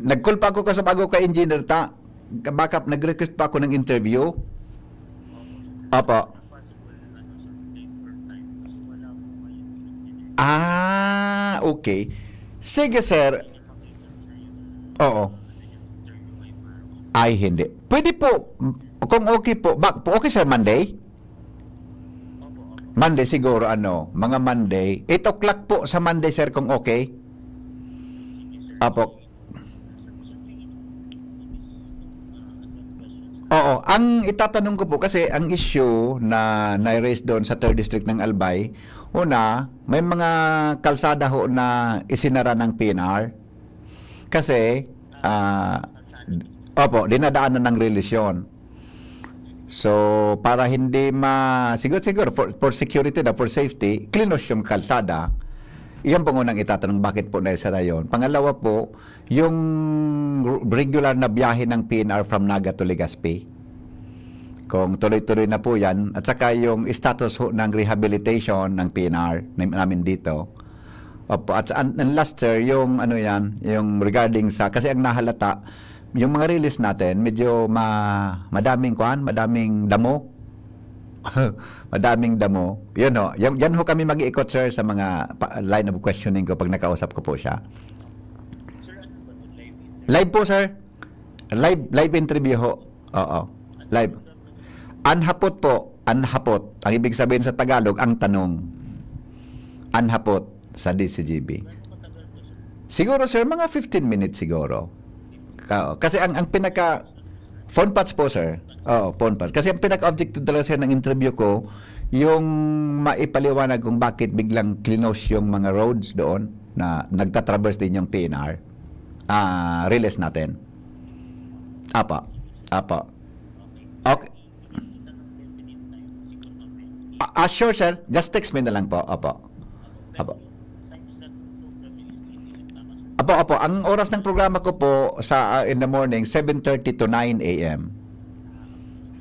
Nag-call pa ako kasi bago kay Engineer ta. Baka nag-request pa ako ng interview. Opo. Ah, okay. Sige, sir. Oo. Ay, hindi. Pwede po, kung okay po, bak-, okay, sir, Monday? Monday siguro, ano, mga Monday. Eight o'clock po sa Monday, sir, kung okay. Apo. Oo, ang itatanong ko po, kasi ang issue na na-raise doon sa third District ng Albay, una, may mga kalsada ho na isinara ng P N R. Kasi, ah, opo, dinadaanan ng relisyon. So, para hindi ma-, siguro, siguro, for, for security na, for safety, klinos yung kalsada. Iyan po ngunang itatanong, bakit po naisara yun? Pangalawa po, yung r-, regular na biyahe ng P N R from Naga to Legazpi. Kung tuloy-tuloy na po yan, at saka yung status ho ng rehabilitation ng P N R na-, namin dito. Opo, at sa, and, and last, sir, yung ano yan, yung regarding sa, kasi ang nahalata, yung mga release natin, medyo ma-, madaming kwan, madaming damo. Madaming damo. Yun ho, yan, yan ho kami mag-iikot, sir, sa mga pa-, line of questioning ko pag nakausap ko po siya. Live po, sir. Live, live interview ho. Oo. Live. Anhapot po, anhapot. Ang ibig sabihin sa Tagalog, ang tanong. Anhapot sa D C G B. Siguro, sir, mga fifteen minutes siguro. Ka-, kasi ang, ang pinaka, Phone patch po, sir. Oo, phone patch. Kasi ang pinaka-objective talaga, sir, ng interview ko, yung maipaliwanag kung bakit biglang klinos yung mga roads doon na nagtatraverse din yung P N R. Ah, release natin. Apa. Apa. Okay. Ah, ah, sure, sir. Just text me na lang po. Opo. Opo. Apo, apo. Ang oras ng programa ko po sa, ah, in the morning, seven thirty to nine a m.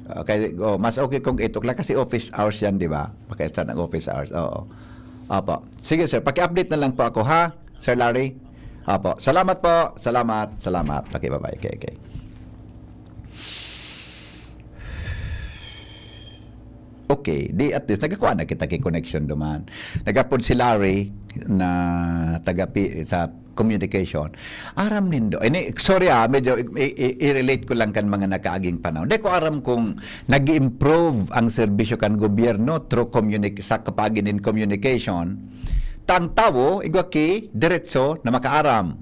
Okay, oh, mas okay kung eight o'clock kasi office hours yan, di ba? Pakiasa ng office hours. Oo. Apo. Sige, sir. Paki-update na lang po ako, ha, Sir Larry? Apo. Salamat po. Salamat. Salamat. Okay, bye-bye. Okay, okay. Okay, di at least nagkakuha na kita ki connection duman. Nagapod si Larry na taga P-, sa communication. Aram nindo. Ini, sorry ah, medyo i-, i-, i-relate ko lang kan mga nakaaging panahon. Di ko aram kung nag-improve ang serbisyo kan gobyerno through communic-, sa kapaagi nin communication. Ta ang tawo, igwa ki diretso na makaaram.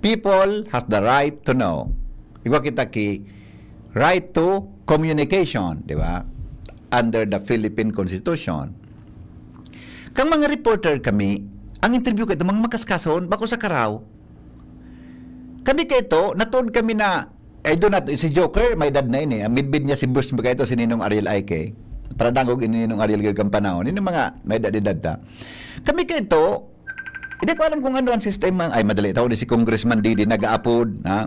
People has the right to know. Igwa kita ki right to communication, di ba? Under the Philippine Constitution. Kang mga reporter kami, ang interview kaito, mga makaskason, bako sa karaw. Kami kaito, natood kami na, I do not, si Joker, may edad na ini. Ang midbid niya si Bruce kaito, si Ninong Ariel Aike. Para dangog ni Ninong Ariel gid kan panahon. Ini mga may edad-edad ta. Kami kaito, hindi ko alam kung ano ang sistema. Ay, madali. Tao ni si Congressman Didi, nag-aapod, ha?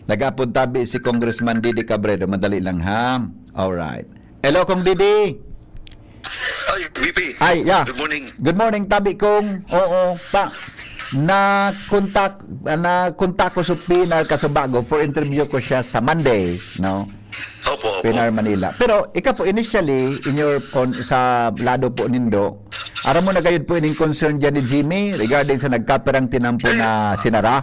Nag-aapod tabi si Congressman Didi Cabredo. Madali lang, ha? Alright. Hello, Kong Didi. Ay, V P. Ay, yeah. Good morning. Good morning, tabi kong. Oo, pa. Na kontak na kontak ko sa Pinar Kasubago for interview ko siya sa Monday, no? Opo, opo. Pinar Manila. Pero ika po initially in your on, sa lado po nindo, aram mo na gayud po ining concern diyan ni Jimmy regarding sa nagkapirang tinampo na sinara?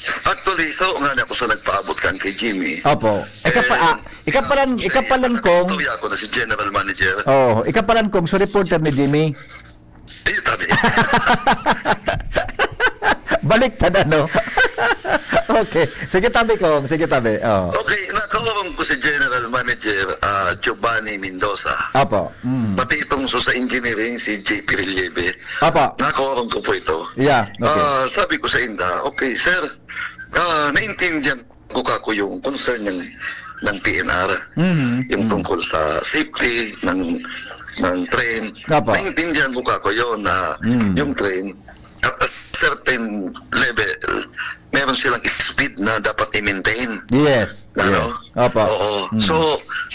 Actually, so nga na ako sa nagpaabot kan kay Jimmy. Opo. Ika pa, ah, ika pa lang, ika pa lang kong Tuya ako na si General Manager. Oh, ika pa lang kong so reporter ni Jimmy. Ayun, tabi. Baliktad, ano? Okay. Sige, tabi ko. Sige, tabi. Oh. Okay, nakaurong ko si General Manager ah, Giovanni Mendoza. Apo. Mm. Pati itong so sa engineering, si J P Relieve. Apo. Nakaurong ko po ito. Yeah. Okay. Ah, sabi ko sa inda, okay, sir, ah, naintindihan ko kako yung concern ng ng P N R, Mhm, yung mhm. Tungkol sa safety ng ng train. Apo. Naintindihan ko kako yon na Mm. yung train at a certain level meron silang speed na dapat i-maintain. Yes. Ano? Yes. Apo. Oo. Mm. So,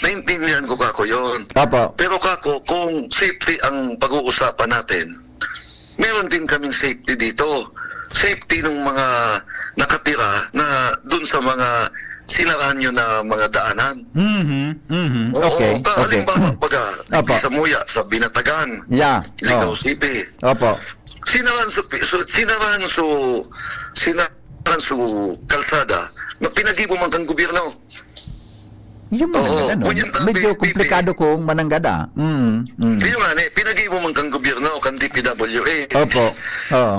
naintindihan ko kako yon. Apo. Pero kako, kung safety ang pag-uusapan natin, meron din kaming safety dito. Safety ng mga nakatira na dun sa mga sinarahan nyo na mga daanan. Mhm. Mhm. Oo, Okay. ta- Okay. Halimbawa, baga, Apo. sa Muya, sa Binatagan, Yeah. Ligao Oh. City. Opo. Sinaran su, su sinaran su sinaran su kalsada na pinagibo man kan gobyerno. Yung Oo, mananggad, ano? ngunyan tabi, Medyo P P. Komplikado kung mananggad, ah. Mm, mm. Kaya nga, eh, pinagibo man kan gobyerno, kan D P W A. Opo. Oo.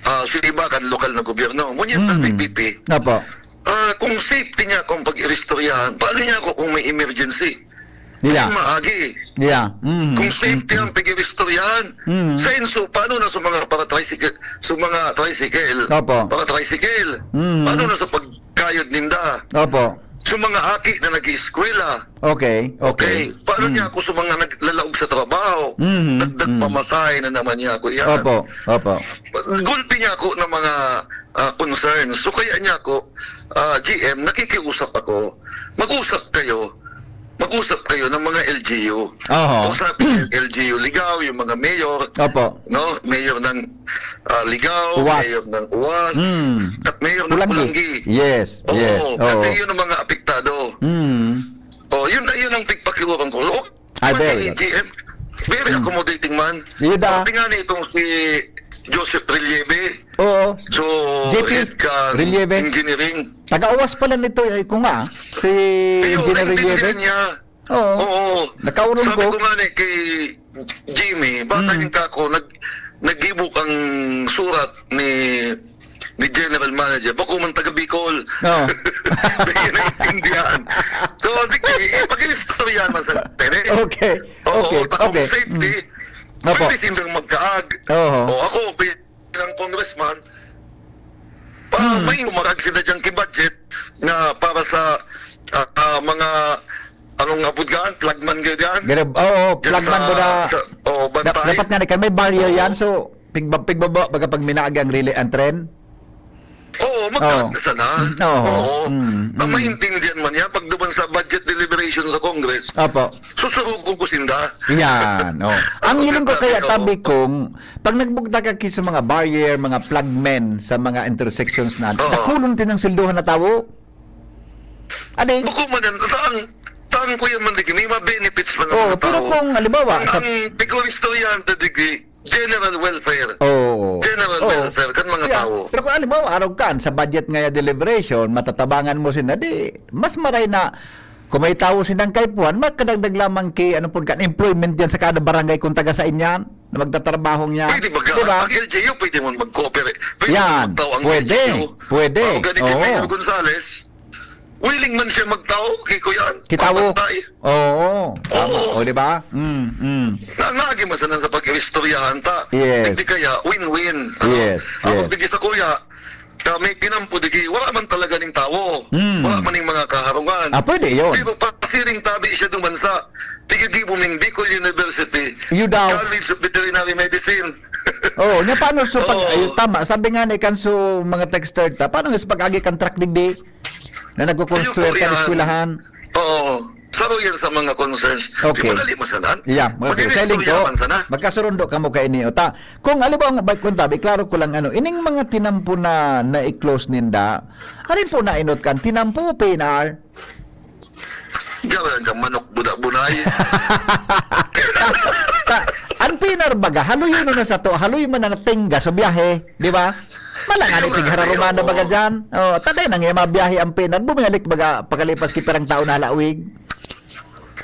Ah, so iba kan lokal na gobyerno. Ngunyan Mm. tabi, P P. Opo. Ah, kung safety niya kung pag-iristoryahan, paano niya ako kung may emergency? Yeah. Maagi. Yeah. Mm, Kung safety mm, ang pag-iristoryahan, Mm. sa inso, paano na sa mga para-tricycle, sa mga tricycle? Opo. Para-tricycle. Mm. Paano na sa pagkayod ninda? Opo. Sa mga aki na nag-ieskwela. Okay. Okay. Okay. Paano Mm. niya ako sa mga naglalaog sa trabaho? Mhm, Dagdag mm. pamasahe na naman niya ako yan. Opo. Opo. Gulpi niya ako ng mga ah, concerns. So kaya niya ako, ah, G M, nakikiusap ako. Mag-usap kayo. Mag-usap kayo ng mga L G U. Oho. Kung sabi ng L G U Ligao, yung mga mayor, Opo. no? Mayor ng ah, Ligao, Uwas. Mayor ng Uwas, Mm. at Mayor ng Pulanggi. Pulanggi. Yes. Oo, Yes. kasi Oo. yun ang mga apektado. Mm. Oh, yun, yun ang pagpakiurang ko. Oh, Ay, man very kay good. G M, very Mm. accommodating man. Yun na. Pati nga na itong si Joseph Relieve, Oo. so, J P head ka Relieve. Engineering. Taga-uwas pala nito, eh, ko nga. Si Ayun, Engineer naintindihan Relieve. niya. Oo. Oo. Nakaurong Sabi ko. Ko nga na kay Jimmy, baka Mm. yung kako, nag, naggibo kang surat ni, ni General Manager, bako man taga Bicol. Oo. Di naiintindihan. So, di, ipag-istorya man sa tene. Okay. Oo, okay. Takong safety. Mm. Opo. Pwede sindang magkaag. Oo. O, ako, bilang congressman, pa, mm, may umarag sila dyan ki budget na para sa, ah, ah, mga, anong apod gaan? Flagman ka gaan? Ganun, oo, dyan flagman sa, ko na, sa, oh, da-, bantay. Dapat nga, kan may barrier yan, oo, so, pigba-, pigbaba, baga pag minaagi ang relay, ang tren. Oo, magkakasa na. Mm, oo. Oo. Mm, mm. Ang maintindihan man niya, pag duman sa budget deliberation sa Congress, opo, susurugon ko sinda. Yan, oh. Ang hiling ko kaya, oo, tabi kong, pag nagbugtak ka sa mga barrier, mga flagmen sa mga intersections na, oo, dakulon din ang silduhan na tao. Adi? Bako man yan. Saan, saan ko yan man, digi? May mga benefits man ang, oh, mga tao. Pero kung, halimbawa, ang, sa ang, di ko istoryahan, digi, general welfare. Oo. General, oo, welfare kan mga, yeah, tao. Pero kung halimbawa, araw kan, sa budget nga deliberation, matatabangan mo sila, di, mas maray na, kung may tao silang kaipuhan, makadagdag lamang ki, ano po, kan employment diyan sa kada barangay kung taga saan yan, na magtatrabahong yan. Pwede ba? Di ba? Ang L G U, pwede mo mag-cooperate. Pwede, yan, magtao ang, pwede, L G U. Pwede. Ako ganito, oo, Mayor Gonzales, willing man siya magtao kay kuyan. Kitawo. Magbantay. Oo. Tama. Oo. O, di ba? Mm, mm. Na, naagi man sana sa pag-iistoryahan ta. Yes. Hindi kaya, win-win. Ano? Yes, ako, yes, sige sa kuya, ka may tinampo, digi, wala man talaga ning tawo. Mm. Wala man ning mga kaharungan. Ah, pwede yun. Pero pasiring tabi siya duman sa, tigigibo ning Bicol University, yun daw. College of Veterinary Medicine. Oo, nya paano so pag, oo, ay, tama, sabi nga ni kanso mga texter ta, paano nga sa pag-agi kan truck digdi? Na nagkukonstruir kan eskwelahan. Oo. Saro yan sa mga concerns. Okay. Di madali masanan. Yeah, okay. Madali sa lingko, istoryahan sana. Magkasurundo kamo kaini, o ta. Kung, alam mo, ang, kung tabi, klaro ko lang, ano, ining mga tinampo na na-close ninda, ano po na inot kan? Tinampo o P N R? Gawan kang manok, buda-bunay. Ta-, ta-, ang P N R baga, haloy yun na sa to, haloy man ang tingga sa biyahe, di ba? Malangani, tighararumana baga dyan. Oh, taday nang iya mabiyahe ang P N R, bumalik baga, pakalipas ki pirang taon na halawig.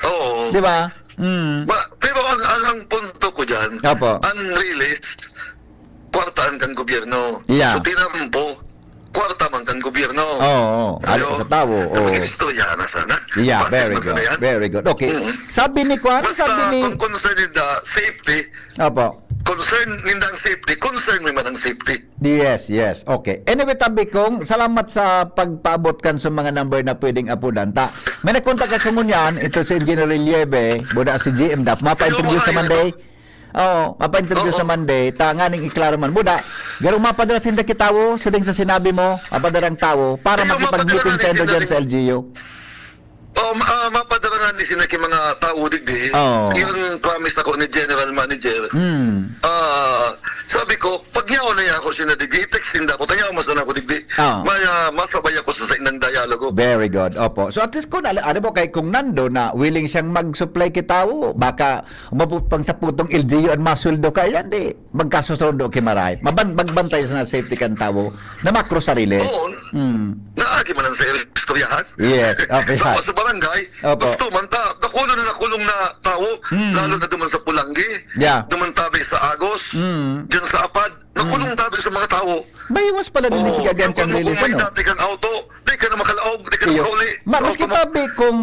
Oo. Di ba? Mm. Ma-, pero ang, ang, ang punto ko dyan, opo, ang release, kwartaan kan gobyerno. Yeah. So, tinampo, kwarta man kan gobyerno. Oo, oo. Ayo. Sa tawo, oo. Istorya na sana. Yeah, very good. Very good. Okay. Mm. Sabi ni Kwan, basta sabi ni kung concern ninda safety, opo, concern nindang safety, concern mi man ang safety. Yes, yes. Okay. Anyway, tabi kong, salamat sa pagpaabot kan sa mga number na pwedeng apudan ta. May nagkontak ako ngunyan, ito si Engineer Relieve, buda si G M Dap. Mapa-introduce sa Monday. Oo, mapa-introduce sa Monday. Ta, nganing iklaro man. Buda, garong mapadara sinda kitawo, siling sa sinabi mo, mapadarang tawo, para makipag-meeting sa inyo dyan sa L G U. Oh, ma-, ah, mapadara nga ni sina ki mga tao digdi. Oo. Yung promise ako ni General Manager. Mm. Ah, sabi ko, pag yaon na ako sina digdi, i-text sinda ako, tanyaw mas na ako digdi. Oo. May, ah, masabay ako sa saindang dialogo. Very good. Opo. So at least kung ala-, alam mo kay kung nando na willing siyang mag-supply ki tao, baka umabot pang sa putong L G U ang masweldo ka, yan di. Magkasusundo ki maray. Maban-, magbantay sa safety kan tawo na makro sarili. Oo. Mm. Naagi man ang sa istoryahan. Yes, okay. Sa, sa barangay, opo, gusto man ta, dakulo na nakulong na tawo, mm, lalo na duman sa Pulanggi, yeah, duman tabi sa Agos, mm, dyan sa Apad, nakulong, mm, tabi sa mga tawo. May iwas pala din, oo, itigagan kang kung release, may ano? Dati kang auto, di ka na makalaog, di ka na makauli. Ma-, maski tabi kung,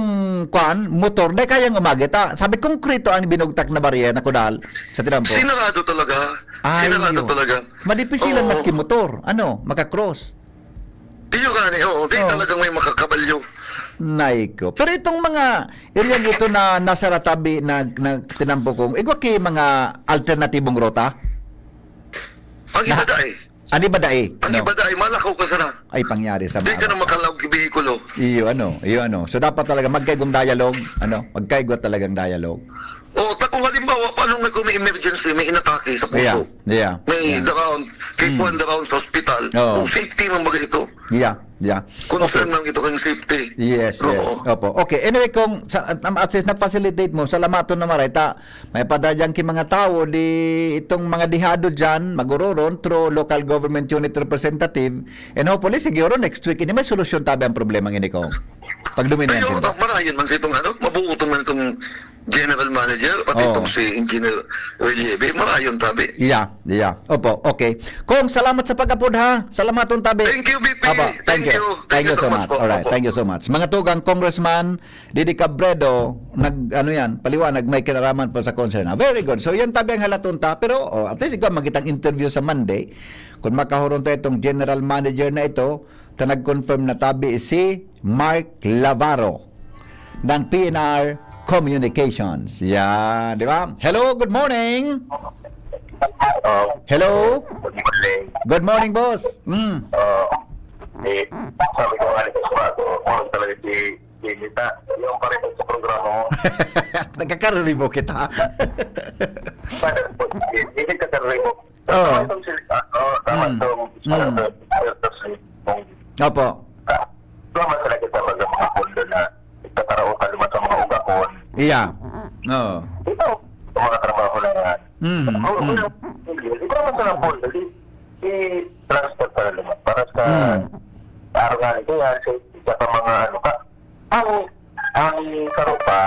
kwan, motor, di kayang umagit, ah. Sabi, konkreto ang binugtak na barya na kudal sa tinampo. Sinarado talaga. Ay, sinarado talaga. Madipisilan, oo, maski motor, ano, makakross. Iyo gani, oo. Di talagang may makakabalyo. Nay ko. Pero itong mga area ito na nasa Ratabi na, na tinampo kong, igwa ki mga alternatibong ruta? Ang iba dai. Ang iba dai, ano? Ang iba dai, malakaw ka sana. Ay, pangyari sa... Di ka na makalaog ki behikulo. Iyo, ano, iyo, ano. So, dapat talaga magkaigong dialogue, ano? Magkaigwa talagang dialogue. O, ta kung halimbawa, paano nga kung may emergency, may inatake sa puso? Yeah, yeah. May daraon, kay kuwan daraon sa ospital. Oo. O, safety man baga ito. Yeah, yeah. Concern lang ito kang safety. Yes, yes. Oo. Opo. Okay, anyway, kung sa, at, at least na-facilitate mo, salamaton na maray ta, may padayang ki mga tao, di itong mga dihado dyan, maguroron through local government unit representative, and hopefully, siguro next week, ini may solusyon tabi ang problema ini ko. Pag duminayan kita. Marayon man sa itong ano, mabuoton man itong General Manager, pati Oo. itong si Engineer Willie Ebe, marayon tabi. Yeah, yeah. Opo, okay. Kong, salamat sa pag-apod, ha. Salamaton tabi. Thank you, V P. Opo, thank Thank you. you. Thank Thank you you so so much much. po. Alright, Opo. thank you so much. Mga tugang congressman, Didi Cabredo, nag, ano yan, paliwanag, may kinaraman po sa concern. Ah, very good. So, yan tabi ang halaton ta. Pero, oh, at least ikaw, magitang interview sa Monday. Kung makahuron tayo itong general manager na ito, ta nag-confirm na tabi si Mark Lavaro ng P N R Communications. Yan, di ba? Hello, good morning. Oh, Hello. Good morning. Good morning, boss. Mm. Oh, eh, sabi ko nga nito sa bago, kung talaga si Pinita, yung pa rin sa programa mo. Nagkakariribo kita. Paano po, hindi ka kariribo. Oo. Tama itong si, ano, tama Mm. itong Mm. Opo. Tama talaga sa mga, mga pondo na nagtataraotan naman sa mga ugakon. Iya. Oo. Ito, sa mga trabaho na yan. Mm, Kung, mm. kung, hindi naman sa mga pondo, di, di transfer para naman. Para sa Mm. araw nga nito yan, sa, sa mga ano ka, ang, ang saro pa,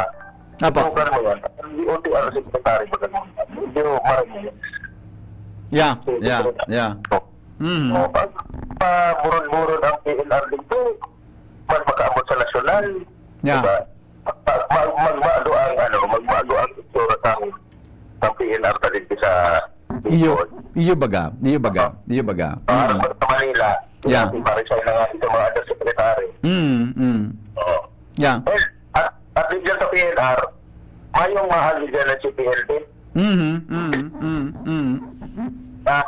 Apo. lugar mo yan, ang O T R secretary ba ganun? Medyo marami. Yeah, So, yeah, dito, yeah. Mm. so, pag paburol-burol ang P N R dito, mas makaabot sa nasyonal. Yeah. Diba? Mag, mag, magbago ang, ano, magbago ang itsura ng, ng P N R na dito sa Iyo, Bicol. iyo baga, iyo baga, iyo baga. Ah, Mm. sa Manila, Yeah. si Maricel na nga, ito mga undersecretary. Mm, mm. Oo. Yeah. Eh, at, at dyan sa P N R, mayong mahal dyan na si P L D. Mhm, mhm, mhm, mhm. Ah,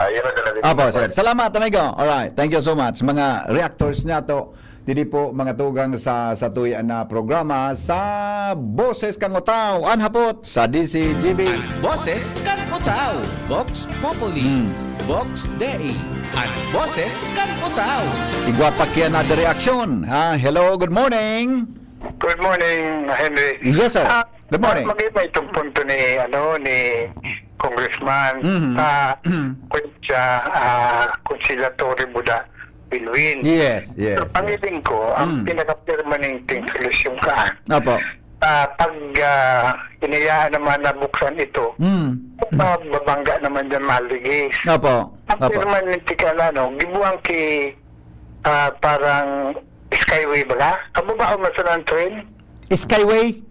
ayun na talaga. Apo, sir. Salamat, amigo. Alright. Thank you so much. Mga reactors niya to, didi po, mga tugang sa, sa tuya na programa sa Boses kan Utao. An hapot sa D C G B. An Boses kan Utao. Vox Populi. Hmm. Vox Dei. An Boses kan Utao. Igwa pa kiyan na reaksyon. Ha? Hello, good morning. Good morning, Henry. Yes, sir. Ah, Good morning. Mag-iba itong punto ni, ano, ni Congressman Mhm. sa Mhm. kung siya, ah, conciliatory buda will win. Yes, yes, Pero yes. pangilin ko, ang Mm. pinaka-permanenteng solusyon ka, Apo. ah, pag, ah, hinayaan naman na buksan ito, Mm. mababangga naman dyan, maligis. Apo. Ang Apo. permanente ka na, no, gibuang ki, ah, parang skyway ba? Kababa o masalang train? Skyway?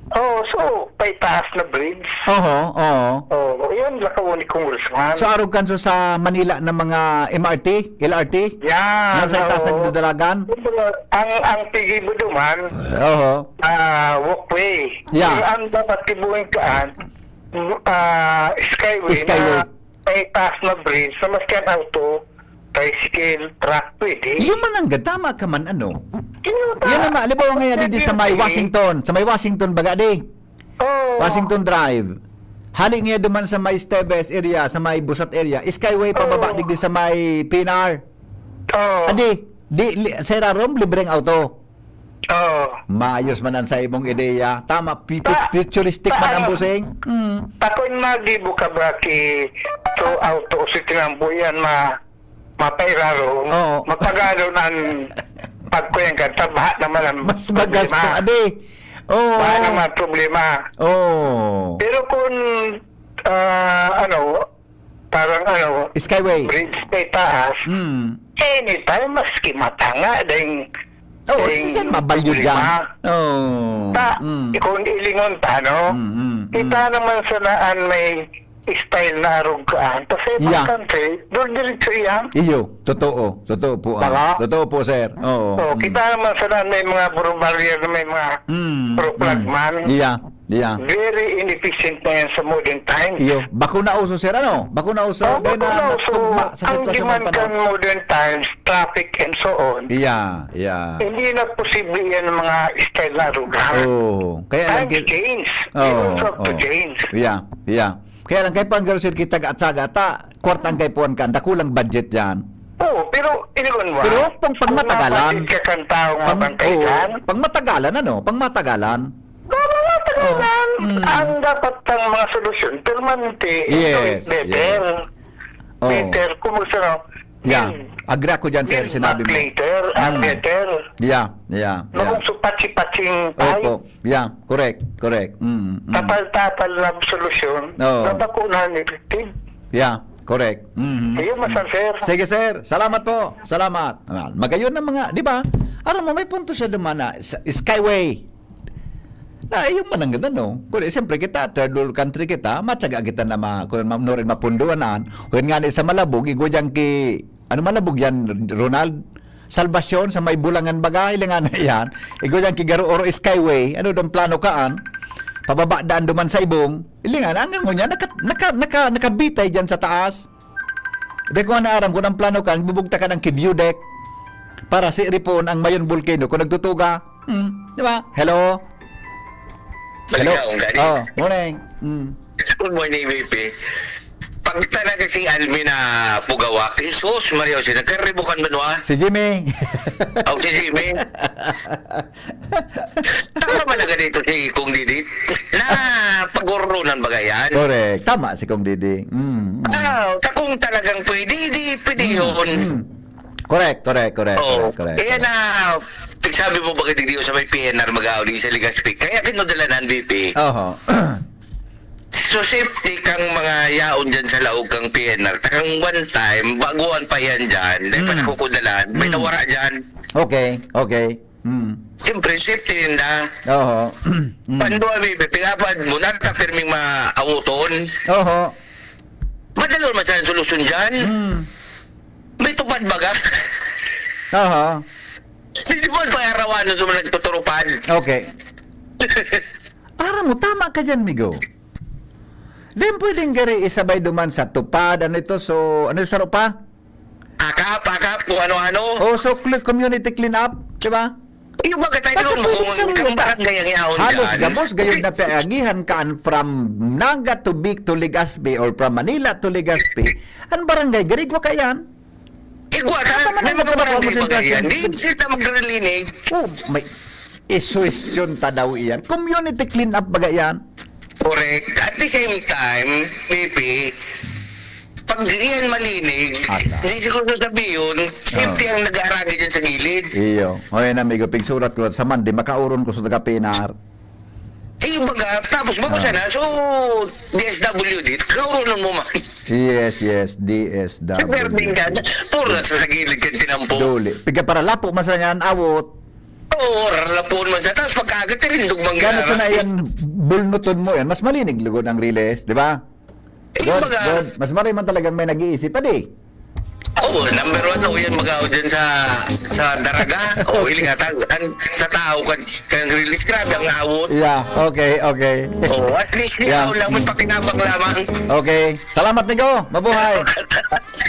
Oo, so, paitaas na bridge. Oho, oo. Oo, yun, lakaw ni Congressman. So, arog kan so sa Manila na mga M R T, L R T? Yan, Nasa itaas oo. nagdadalagan? Kumbaga, ang, ang tigibo duman, Oho. ah, walkway. Yeah. Pero ang dapat tibuhin kaan, ah, skyway Skyway. na may taas na bridge na maski ang auto, tricycle, truck, pwede. Yun man ang tama ka man, ano? Yun ang Yan tama. naman, halimbawa ngayon, di, di sa may Pwede. Washington. Sa may Washington, baga, di? Oo. Washington Drive. Hali nga duman sa may Esteves area, sa may Busat area. Skyway pababa, Oo. digdi sa may P N R. Oo. Adi, di, li, sa irarom, libreng auto. Oo. Maayos man ang sa imong ideya. Tama, pi-, pi-, Ta-, futuristic man ang ano, busing. Mm. Takon magibo ka ba ki to auto o si tinambuyan ma-, mapairaro? Oo. Mapagado nan pagkuyan ka, tabha naman ang Mas magasto, problema. adi. Oo. Baha naman ang problema. Oo. Pero kung, ah, ano, parang ano, Skyway. bridge na itaas, Mm. anytime, maski matanga, dahil, Oo, dahil sisan mabalyo problema. dyan. Oo. Ta, Mm. kung ilingon ta, no? Mm, mm, Kita mm. naman sa naan may style na arog kaan. Kasi Yeah. bastante, doon diretso yan. Iyo, totoo. Totoo po, ah. Tama? Totoo po, sir. Oo. Oh, Mm. kita naman sa naan may mga burong barrier na may mga Mm, mm. roof man. Yeah. Yeah. Very inefficient na yan sa modern times. Iyo, bako na uso, sir, ano? Bako na uso, Oh, then, bako ah, na uso. natugma sa Ang sitwasyon ng demand panahon. kan modern times, traffic and so on. Yeah, yeah. Hindi na posible yan ng mga style na lugar. Oo. Kaya lang Times ki-, change. Oo, People have to oo. change. Yeah, yeah. Kaya lang, kay Panggal, sir, kita at saga, ta, kwartang kay puwan ka, dakulang budget dyan. Oo, pero, iniwan mo, Pero ah. pang Kung pagmatagalan. mabait ka kang taong Pang, mabantay oo, dyan. pang matagalan, ano? Pang matagalan. Tama nga, tagalan. Oh. Mm. Ang dapat ng mga solusyon, permanente, and do it Yes, better. yes. Oh. Better, kung gusto, no? Yeah. Agree ako dyan, sir, sinabi mo. Letter, Mm. letter. Yeah, yeah, yeah. Magugso patsi-patsing tayo. Opo. Yeah, correct, correct. Mm, mm. Tapal-tapal na solusyon. Oo. Dapat ko na effective. Yeah, correct. Mm, mm, Ayun, mm. Masang sir. Sige, sir. Salamat po. Salamat. Ah, magayon na mga, di ba? Aram mo, may punto siya duman na sa Skyway. Na, iyo man ang ganda, no? Kundi, siyempre, kita, third world country kita, matyaga kita na ma-, kung ma-, nurin mapunduanan. Kung nga ni sa Malabog, igwa dyan ki, ano Malabog yan, Ronald? Salvacion sa may Bulangan baga, ilingan na yan. Igwa dyan ki Garo Oro Skyway, ano daw plano kaan? Pababa daan duman sa Ibong, ilingan, ang ano niya, naka, naka, naka, nakabitay dyan sa taas. Di ko na aram kung ang plano kan, bubugtakan ang ki-view deck para si Ripon ang Mayon Volcano kung nagtutuga. Hmm, di ba? Hello? Hello? Baligaw, gani. Oh, morning. Hmm. Good morning, V P. Pag talaga si Alvin na pugawak, Jesus, Maria Jose, nagkaribukan ba nwa? Si Jimmy. Oh, si Jimmy. Tama ba na ganito si Kong Didi? Na pag-urunan ba yan? Correct. Tama si Kong Didi. Mm, mm. Ah, ta kung talagang pwede, di pwede Mm, yun. mm. Correct, correct, correct, Oo. correct, correct, Kaya correct. na, pagsabi mo ba kay Didi sa may P N R mag-auli sa Legazpi? Kaya kinudalanan, V P. Oho. So, safety kang mga yaon dyan sa laog kang P N R. Takang one time, baguhan pa yan dyan. Dahil Mm. pa nakukudalan, may Mm. nawara dyan. Okay, okay. Mm. Siyempre, safety yun na. Oho. Mm. Pando, abi, pigapad mo, nata pirming maawoton. Oho. Madali man sana solusyon dyan. Mm. May tupad baga. Oho. Hindi mo pag-arawan sa mga nagtuturupad. Okay. Aram mo, tama ka dyan, Migo. Then pwedeng gari isabay duman sa tupad, ano ito, so, ano yung saro pa? Akap, akap, kung ano-ano. Oh, so cl-, community clean up, di ba? Yung mga tayo Bakit mo, pwede kung kami isang ito? barangay ang yaon Halos dyan. gabos gayod na piagihan kaan from Naga to Vic to Legazpi or from Manila to Legazpi, ang barangay, garigwa ka yan. Igwa, Basta ta-, man may ang mga magkabako barangay mo sa ba ganyan? infrastructure. Di sila maglilinis. Oh, may isuwestiyon ta daw iyan. Community clean up baga yan. Correct. At the same time, P P, pag iyan malinig, Ata. di siguro sasabihin, safety Oo. ang nag-aaragay dyan sa gilid. Iyo. O yan, amigo, pigsurat ko sa Monday, makauron ko sa taga P N R. Eh, yung baga, tapos bago Ah. siya na, so, D S W D, kauronan mo man. Yes, yes, D S W D. Sa Berlin ka, puro sa, sa gilid ka tinampo. Duli. Piga para lapo, masarangan, awot. Oo, rarapon man siya. Tapos pagkaaga, tirindog man Gano'n gano'n. sana yan, bulnuton mo yan, mas malinig lugod ang riles, di ba? Eh, Good, baga, good. Mas maray man talagang may nag-iisip, padi. Oo, number one, o yan, mag-aawot dyan sa, sa daraga. O, hiling ata, ang, sa tao, kan, kan riles, grabe ang awot. Yeah, okay, okay. Oo, at least, Yeah. ikaw lang, magpakinabang lamang. Okay. Salamat, Migo. Mabuhay.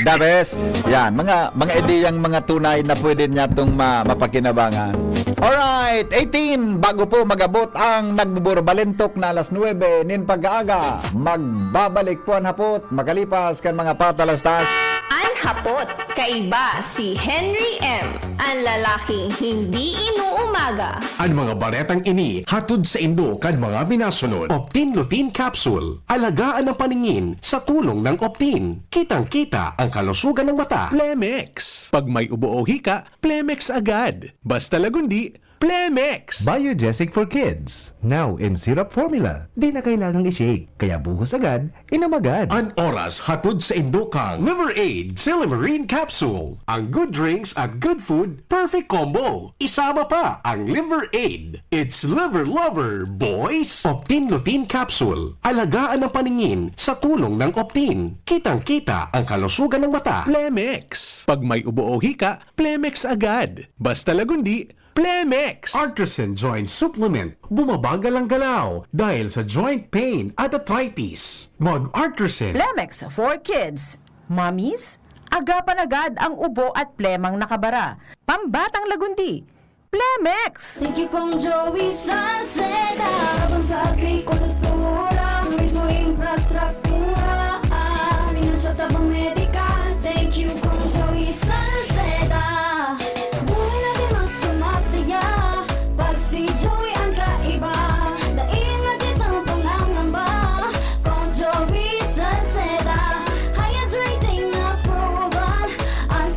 The best. Yan, mga, mga ideyang mga tunay na pwede niya itong ma-, mapakinabangan. Alright, eighteen, bago po mag-abot ang nagbuburbalentok na alas nuebe nin pag-aaga, magbabalik po an Hapot makalipas kan mga patalastas. An Hapot, kaiba si Henry M, an lalaking hindi inuumaga. An mga baretang ini hatod saindo kan mga minasunod. Optin Lutein Capsule. Alagaan ang paningin sa tulong ng Optin. Kitang-kita ang kalusugan ng mata. Plemex. Pag may ubo o hika, Plemex agad. Basta lagundi, Plemex. Biogesic for kids. Now in syrup formula. Di na kailangang i-shake. Kaya buhos agad, inom agad. An oras hatod saindo kan Liver Aid Silymarin Capsule. Ang good drinks at good food, perfect combo. Isama pa ang Liver Aid. It's Liver Lover, boys! Optin Lutein Capsule. Alagaan ang paningin sa tulong ng Optin. Kitang-kita ang kalusugan ng mata. Plemex. Pag may ubo o hika, Plemex agad. Basta lagundi, Plemex. Artisan Joint Supplement. Bumabagal ang galaw dahil sa joint pain at arthritis. Mag-Artisan. Plemex for kids. Mommies, agapan agad ang ubo at plemang nakabara. Pambatang lagundi, Plemex! Thank you, Kong Joey Salceda. Laban sa agrikultura, turismo, infrastruktura, ah, financial tabang medikal. Thank you, Kong Joey Salceda. Buhay natin mas sumasaya pag si Joey ang kaiba. Dai na kitang pangangamba, Kong Joey Salceda. Highest rating na proven, ang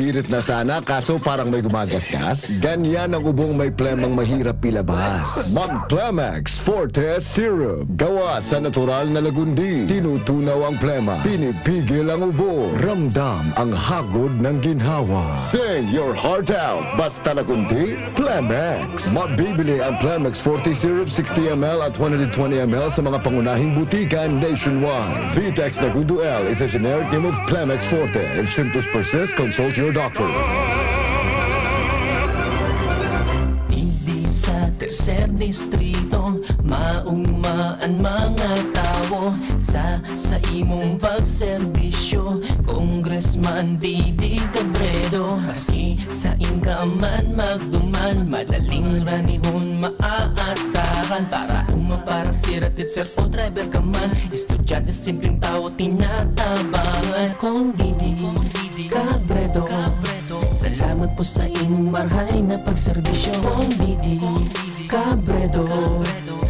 Pilit na sana, kaso parang may gumagasgas. Ganyan ang ubong may plemang mahirap ilabas. Mag Plemex Forte Syrup. Gawa sa natural na lagundi. Tinutunaw ang plema. Pinipigil ang ubo. Ramdam ang hagod ng ginhawa. Sing your heart out. Basta lagundi, Plemex. Mabibili ang Plemex Forte Syrup sixty M L at one hundred twenty M L sa mga pangunahing butika nationwide. Vitex Nagundo L is a generic name of Plemex Forte. If symptoms persist, consult your doctor. Digdi sa tercer distrito, maugma an mga tawo. Sa, sa imong pagserbisyo, Congressman Didi Cabredo. Asi, sain ka man magduman, madaling ranihon maaasahan. Para uma, para sirat, sir o driver ka man, estudyante, simpleng tawo, tinatabangan. Kong Didi Cabredo, salamat po sa inyong marhay na pagserbisyo. Kong Didi Cabredo,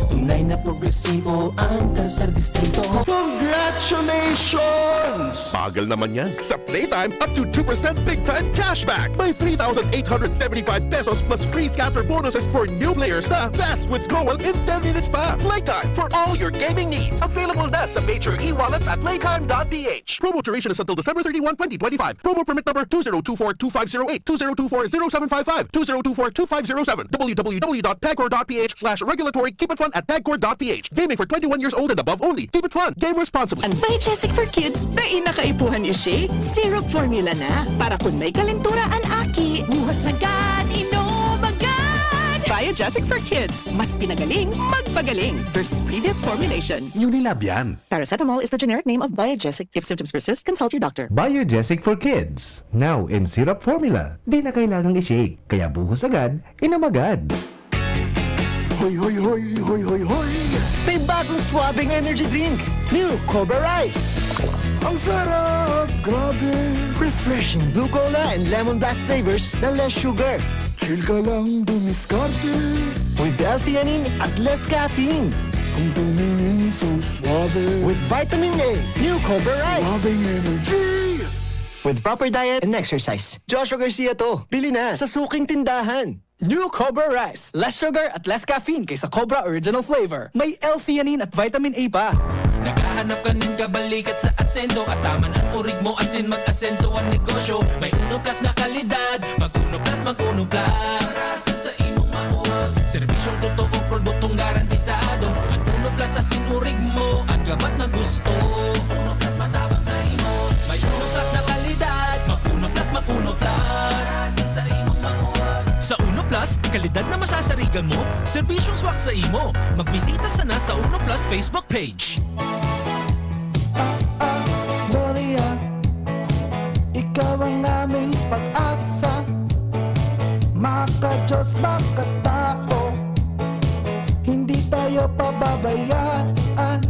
tunay na progresibo ang tercer distrito. Congratulations! Bagal naman yan. Sa Playtime, up to two percent big time cashback. May three thousand eight hundred seventy-five pesos plus free scatter bonuses for new players na fast withdrawal in ten minutes pa. Playtime for all your gaming needs. Available na sa major e-wallets at playtime.ph. Promo duration is until December thirty-one, twenty twenty-five. Promo permit number two zero two four two five zero eight, two zero two four zero seven five five, two zero two four two five zero seven, w w w dot pagcor dot p h slash regulatory, keep it fun at pagcor dot p h. Gaming for twenty-one years old and above only. Keep it fun. Game responsibly. An Biogesic for Kids, dai na kaipuhan ishi. Syrup formula na. Para kun may kalentura an aki. Buhos agad, inom agad! Biogesic for Kids. Mas pinagaling, magpagaling. Versus previous formulation. Unilab yan. Paracetamol is the generic name of Biogesic. If symptoms persist, consult your doctor. Biogesic for Kids. Now in syrup formula. Di na kailangang i-shake. Kaya buhos agad, inom agad. Hoy, hoy, hoy, hoy, hoy, hoy! May bagong swabing energy drink, New Cobra Rice. Ang sarap! Grabe! Refreshing blue cola and lemon blast flavors na less sugar. Chill ka lang dumiskarte. With L-theanine at less caffeine. Kung tumingin so suabe. With vitamin A, New Cobra Rice. Swabing energy! With proper diet and exercise. Joshua Garcia to. Bili na sa suking tindahan. New Cobra Rice. Less sugar at less caffeine kaysa Cobra Original Flavor. May L-theanine at vitamin A pa. Naghahanap ka nin kabalikat sa asenso at taman an urig mo asin mag-asenso ang negosyo. May Uno Plus na kalidad. Mag Uno Plus, mag Uno Plus. Sa, sa imong mauwag. Serbisyong totoo, produktong garantisado. Ang Uno Plus asin urig mo, ang gabat na gusto. Uno Plus matabang sa imo. May Uno Plus na kalidad. Mag Uno Plus, mag Uno Plus. Sa, sa imong mauwag. Sa Uno Plus, kalidad na masasarigan mo, serbisyong swak sa imo. Magbisita sana sa Uno Plus Facebook page. Gloria, ikaw ang aming pag-asa. Maka-Diyos, makatao, hindi tayo pababayaan.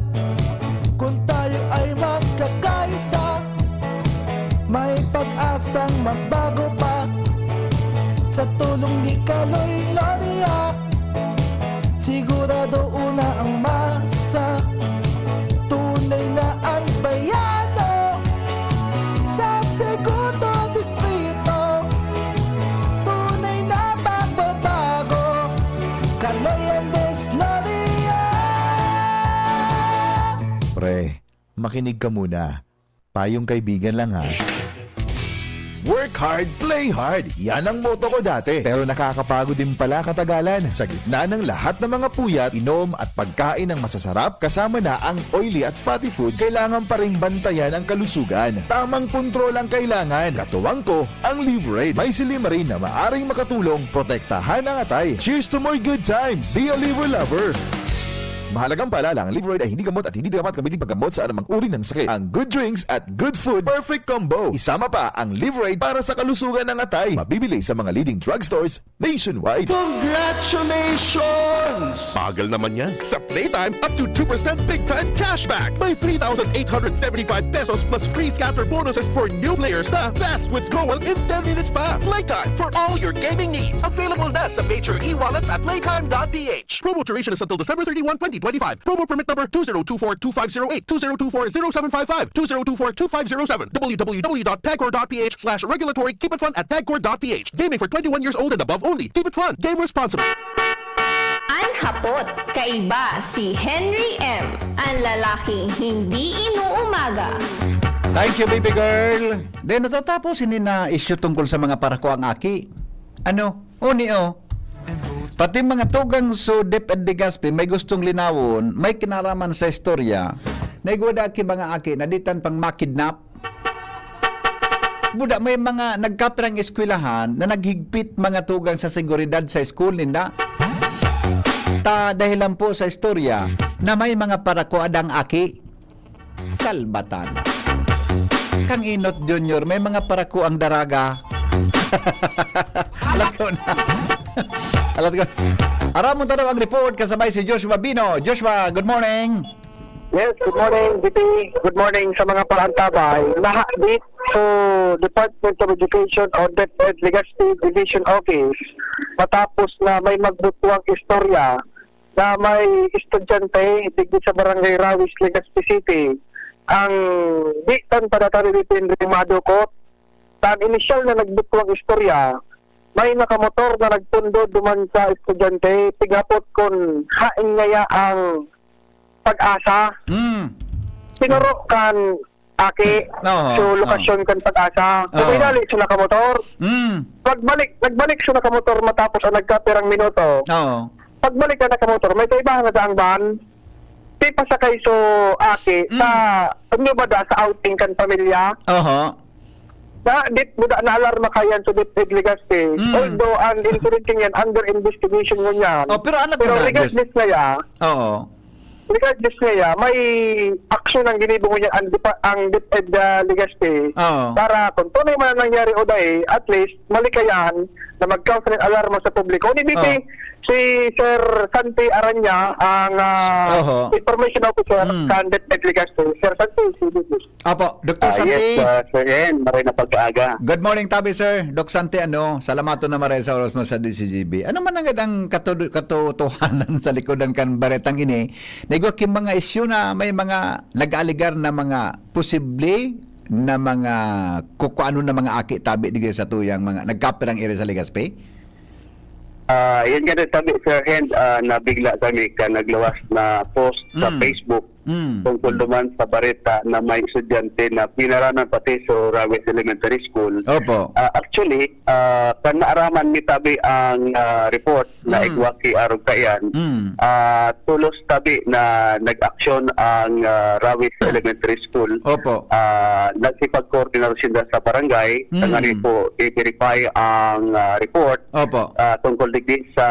Kung tayo ay magkakaisa, may pag-asang magbago pa. Sa tulong ni Kaloy Gloria, sigurado una ang masa. Tunay na Albayano sa segundo distrito. Tunay na pagbabago. Kaloy Andres Gloria. Pre, makinig ka muna. Payong kaibigan lang ha. Work hard, play hard. Yan ang motto ko dati. Pero nakakapagod din pala katagalan. Sa gitna ng lahat ng mga puyat, inom at pagkain ng masasarap, kasama na ang oily at fatty foods, kailangan pa ring bantayan ang kalusugan. Tamang kontrol ang kailangan. Katuwang ko, ang Liverade. May silymarin na maaring makatulong protektahan ang atay. Cheers to more good times! Be a Liver Lover! Mahalagang paalala, ang Liverade ay hindi gamot at hindi dapat gamitin paggamot sa anumang uri ng sakit. Ang good drinks at good food, perfect combo. Isama pa ang Liverade para sa kalusugan ng atay. Mabibili sa mga leading drugstores nationwide. Congratulations! Bagal naman yan. Sa Playtime, up to two percent big time cashback. May three thousand eight hundred seventy-five pesos plus free scatter bonuses for new players na fast withdrawal in ten minutes pa. Playtime for all your gaming needs. Available na sa major e-wallets at playtime.ph. Promo duration is until December thirty-one, twenty twenty-five. Promo permit number two zero two four two five zero eight, two zero two four zero seven five five, two zero two four two five zero seven, W W W dot pagcor dot P H slash regulatory, keep it fun at pagcor dot P H. Gaming for twenty-one years old and above only. Keep it fun. Game responsibly. An hapot, kaiba si Henry M, an lalaking hindi inuumaga. Thank you, baby girl. Then, natatapos ini na isyu tungkol sa mga parakoang aki. Ano? Uni, oh. Pati mga tugang so DepEd Legazpi may gustong linawon, may kinaraman sa istorya na igwa da ki mga aki na ditan pang makidnap. Buda, may mga nagkapirang eskwelahan na naghigpit mga tugang sa seguridad sa school ninda. Ta dahilan po sa istorya na may mga parakoadang aki. Salbatan. Kang Inot Junior, may mga parakoang daraga. Alat ko na. Alat ko. Aramon ta daw ang report kasabay si Joshua Bino. Joshua, good morning. Yes, good morning, D P. Good morning sa mga paantabay. Nahadit sa Department of Education o DepEd Legazpi Division Office matapos na may magbutwang istorya na may estudyante digdi sa Barangay Rawis, Legazpi City, ang di tan padatari dipindre madukot. Tan inisyal na nagbutwang istorya, may nakamotor na nagpundod duman sa estudyante, pighapot kun haen ngaya ang pag-asa. Mm. Tinuro kan aki Oo, so lokasyon kan pag-asa. Oo. Pumidali sa nakamotor. Mm. Pagbalik, nagbalik sa nakamotor matapos ang nagkapirang minuto. Oo. Pagbalik ang nakamotor, may kaibahan na daang van. Di pasakay so aki Mm. sa, ano ba da, sa outing kan pamilya. Oho. Na, dit, buda na alarma kayan sa DepEd Legazpi. Mm. Although, ang incident yan, under investigation ngunyan. Oh, pero anak Pero na, regardless na ya, Oo. regardless na ya, may aksyon ang ginibo ngunyan ang, depa- ang DepEd uh, Legazpi Oo. para kung tunay man ang nangyari o dai, at least, malikayan na mag-cause ng alarma sa publiko. Ni B P, Oo. si Sir Santi Aranya, ang ah, Oho. information officer Mm. sa DepEd Legazpi. Sir Santi, si B P. Apo, Doktor Ah, Santi. yes, uh, Sir Hen, maray na pag-aaga. Good morning, tabi, sir. Doc Santi, ano, salamat na maray sa oras mo sa D C G B. Ano man ang gadang katu- katotohanan sa likodan kan baretang ini? Naigwa ki mga isyu na may mga nag-aaligar na mga posible na mga kukuano na mga aki tabi digdi sa tuyang mga nagkapirang iri sa Legazpi? Ah, yan nga rin sabi, Sir Hen, ah, nabigla kami ka nagluwas na post sa Mm. Facebook Mm. tungkol naman sa bareta na may estudyante na pinaranan pati sa Rawis Elementary School. Opo. Ah, actually, ah, kan naaraman mi tabi ang ah, report na Mm. igwa ki arog kaiyan, Mm. ah, tulos tabi na nag-aksyon ang ah, Rawis Elementary School. Opo. Ah, nagsipag-coordinate sinda sa barangay, Mm. tangani po i-verify ang ah, report Opo. ah, tungkol digdi sa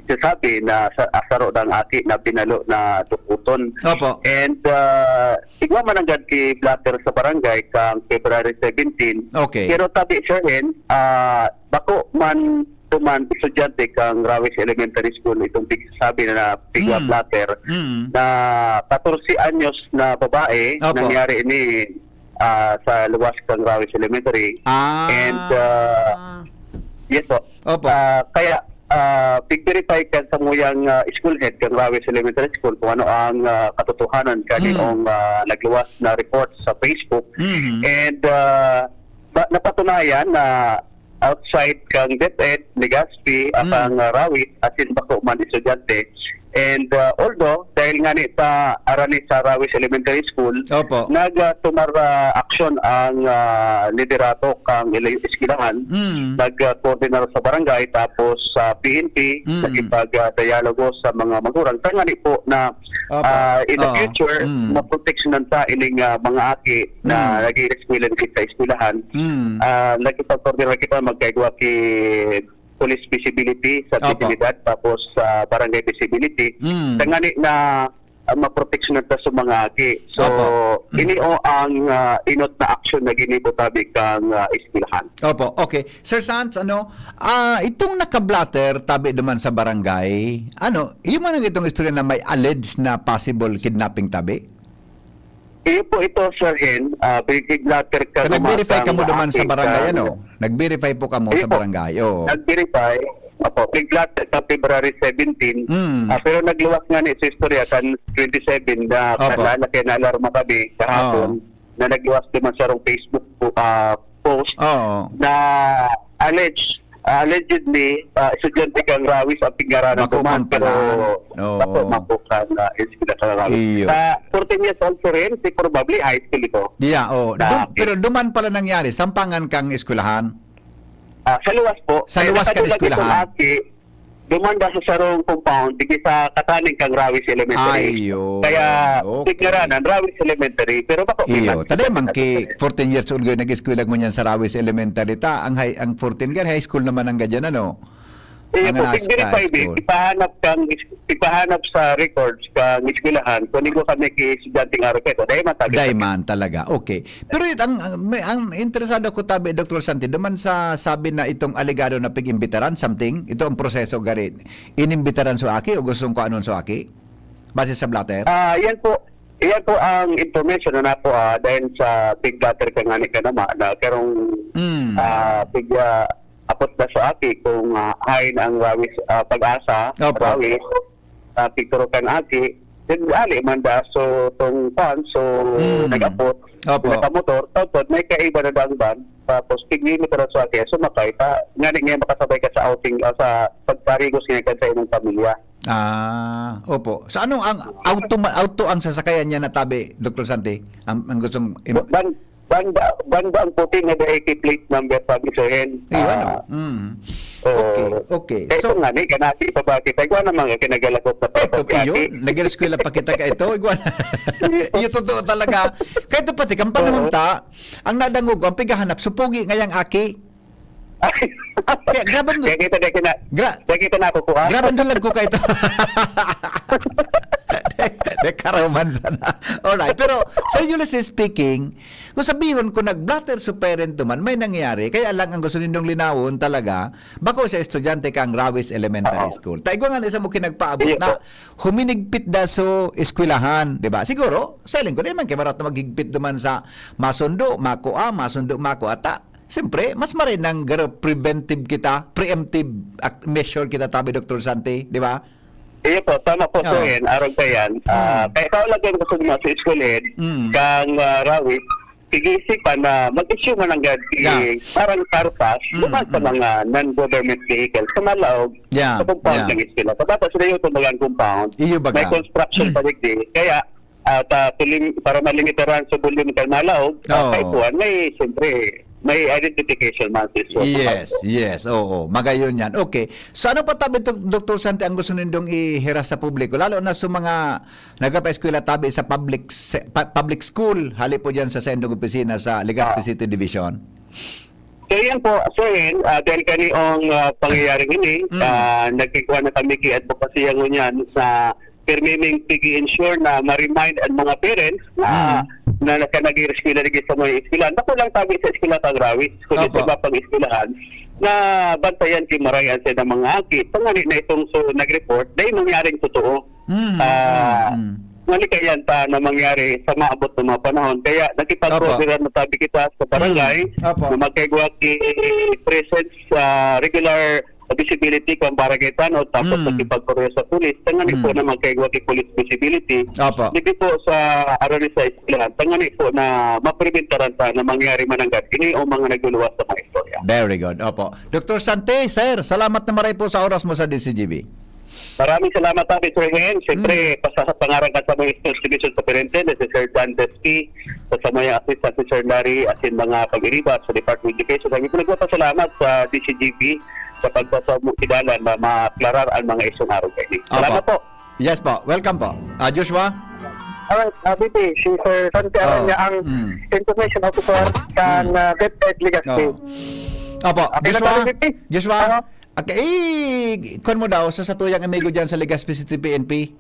sasabi na sa asaro ng aki na pinalo na tukuton. Opo. And uh, igwa man ang ki blotter sa barangay kang February seventeen. Okay. Pero tabi, Sir Hen, ah, bako man tuman estudyante kang Rawis Elementary School itong pigsasabi na pigwa Mm. blotter Mm. na katorse anyos na babae. Opo. Nangyari ini ah, sa luwas kang Rawis Elementary. Ah. And, ah, Yes po. Opo. Ah, kaya ah, pig-verify kan samuyang ah, school head kan Rawis Elementary School kung ano ang ah, katotohanan kaning Mm. ah, nagluwas na report sa Facebook. Mm. And ah, ba- napatunayan na outside kang DepEd, Legazpi, Mm. kang ah, Rawis, asin bako man estudyante. And ah, although, dahil nga ni sa arani sa Rawis Elementary School, Opo. nagtumar ah, aksyon ang ah, liderato kang ele- eskwelahan. Mm. Nagkoordinar sa barangay, tapos sa P N P, Mm. nakipag-dialogo sa mga magurang. Tangani po na Opo. ah, in the Oo. future, Mm. maproteksyonan ta ining ah, mga aki na Mm. nag-i-eskwela dito sa eskwelahan. Mm. Ah, nakipag-coordinate kita, magkaigwa ki police visibility sa Opo. Trinidad, tapos sa barangay visibility. Mm. Tangani na ah, maproteksyonan ta sa mga aki. So, Opo. Mm. ini o ang ah, inot na aksyon na ginibo tabi kang ah, eskwelahan. Opo, okay. Sir Sanz, ano, ah, itong naka-blotter tabi duman sa barangay, ano, yung man itong istorya na may alleged na possible kidnapping tabi? Iyo po ito, Sir Hen. Ah, pig-blotter ka Nag-verify naman kamo sa duman sa aking barangay, kan- ano? Nag-verify po kamo Iyo sa po. barangay, oo. Nag-verify. Opo, pig-blotter sa February seventeen. Mm. Ah, pero nagluwas nga ni sa istorya kan twenty-seven na Opo. Naalala kay naalarma kami kahapon Oo. Na nagluwas naman sarong Facebook po, ah, post Oo. Na alleged, ah, allegedly, ah, estudyante kang Rawis ang pigngaranan Bako duman, man pala. Pero Oo. Bako man po kan, ah, eskwela kang Rawis. Iyo. Sa fourteen years old po rin, si probably high school ito. Yeah, oh. Sa Dum-, akin. Pero duman pala nangyari, sampangan kang eskwelahan? Ah, sa luwas po. Sa luwas kan eskwelahan? Aki, dumanda sa sarong compound, digi sa kataning kang Rawis Elementary. Ayun. Kaya, Okay. Tigaranan, Rawis Elementary. Pero bako, may Iyo, man- taday man ki fourteen years old kayo nag-eskwela ngunyan sa Rawis Elementary ta. Ang high, ang fourteen ka, high school naman ang gadyan, ano? Iyo Ang po, anas tig-verify ka din. School. Ipahanap kang, ipahanap sa records kang eskwelahan. Kung hindi ko kami ki estudyante nga rin, kaya dahil man tabi Dahil sa man talaga. Okay. Pero it, ang, ang, may, ang interesado ko tabi, Doktor Santi, duman sa sabi na itong alegado na pig-imbitaran, something, ito ang proseso gari. Inimbitaran so aki o gustong ko anon so aki? Base sa blotter? Ah, yan po. Yan po ang information na nakuha dahil sa pig-blotter ka nga ni kanama na karong Mm. ah, pig ah, apot na sa aki kung ah, hain ang Rawis ah, pag-asa, Opo. Rawis, ah, picture kan aki, then ali man da so tong pan, so Mm. Nag-apot, Opo. Nakamotor, tapos may kaiba na daang van, tapos tiglimit na sa aki, sumakay ta, ngani nga makasabay ka sa outing, ah, sa pagparigos nga ka sa imong pamilya. Ah, opo. So, anong ang auto ma-, auto ang sasakayan niya na tabi, Doktor Santi? Ang, ang gustong im- Ban-, banda, banda ang puti na dahil kay plate number, sabi sa hen. Iyo, ano? Ah, Mm. oo. Okay, okay. Kaya So, ito nga, ni, kanati pa ba kita? Ikaw naman, kinagalakot na Eto, pagkati. iyo, nag-eskwela pa kita ka ito. Igual. Iyo, totoo talaga. Kaya ito pati, kang panahon Oo. ta, ang nadangog ko, ang pigahanap, supugi ngayang aki. Kaya grabe ang Kaya kita, kaya kita, Gra- kaya kita nakukuha. Grabe ang dulag ko ka ito. De, karoman sana. Alright. Pero, seriously speaking, kung sabihon ko nag-blotter so parent to man, may nangyari. Kaya lang ang gusto nindong linawon talaga, bako sa estudyante kang Rawis Elementary Oo. School. Taigwa nga na isa mo kinagpaabot Iyo na po. Huminigpit da so eskwelahan, di ba? Siguro, selling ko na man, kaya marat na maghigpit duman sa masundo, makua, masundo, makua. Ta, siyempre, mas maray nang garo preventive kita, preemptive ac-, measure kita, tabi, Doktor Santi, di ba? Iyo po, tama po, Oo. Sir Hen. Arog pa yan. Ah, Mm. Kaya ikaw lang kayo gusto mo sa school head, Mm. kang, ah, Rawi, pag-iisipan na mag-issue man ang gad-, Yeah. eh, parang carpas, Mm, duman sa mm. mga non-government vehicles, sa Malaog, Yeah, sa compound yeah. ng eskwela. Sa dapat sila yung tumagang compound, Iyo baga. May construction Mm. pa digdi. Kaya, at, ah, tulim-, para malimitaran sa volume ng Malaog, ah, Oo. Kay Kuan, may, siyempre, may identification man sa isyu. Yes, yes, oo. Magayon yan. Okay. So ano pa tabi, Dok-, Doktor Santi, ang gusto nindong ihiras sa publiko? Lalo na sa mga nagpapaeskwela tabi sa public se-, pa-, public school, hali po dyan sa saindong opisina sa Legazpi Ah. City Division. So yan po, Sir Hen, ah, dahil kaniong, ah, pangyayaring ini, Mm. ah, nagkikuha na kami kay advocacy yan ngunyan sa pirmiming pag-i-ensure na ma-remind ang mga parents na, Mm. na nagkanag-ireskwela digdi sa mga eskwelahan. Bako lang tabi sa eskwela pang Rawis, kundi Opo. Sa iba pang eskwelahan, na bantayan ki maray ang sa mga aki. Pangani na itong so, nag-report, dahil mangyaring totoo. Mm, Ah, mm, mm. Malikayan ta na mangyari sa maabot na mga panahon. Kaya nakipag-coordinate Opo. na tabi kita sa barangay Mm, opo. Na magkaigwa ki presence sa regular visibility kan barangay tanod, tapos Mm. nakipag-coordinate sa pulis. Tangani po Mm. na magkaigwa ki police visibility. Opo. Dito po sa Aranis sa Eskwelahan, tangani po na mapreventaran ta na mangyari man ang gad-, ini o mga nagluluwas sa mga istorya. Very good. Opo. Doktor Sante, sir, salamat na maray po sa oras mo sa D C G B. Maraming salamat, Ate Sir Hen. Siyempre, Mm. pasa-, pangaran ka sa mga Sports Division Superintendent, si Sir John Despi, sa, sa mga Assistant si Sir Larry, at yung mga pag-iribat sa Department of Education. Kami po nagpapasalamat sa D C G B sa pagpapamukidala na maklarar ang mga isyong araw kayo. Salamat Opo. po. Yes po. Welcome po. Ah, Joshua? Alright, ah, B P, si Sir Santi Oh. Aranya ang Mm. information officer kan, Mm. ah, DepEd Legazpi. Oh. Opo, Okay na Joshua? tayo, B P? Joshua? Ano? Okay, eh, kuwan mo daw sa satuyang amigo dyan sa Legazpi City P N P.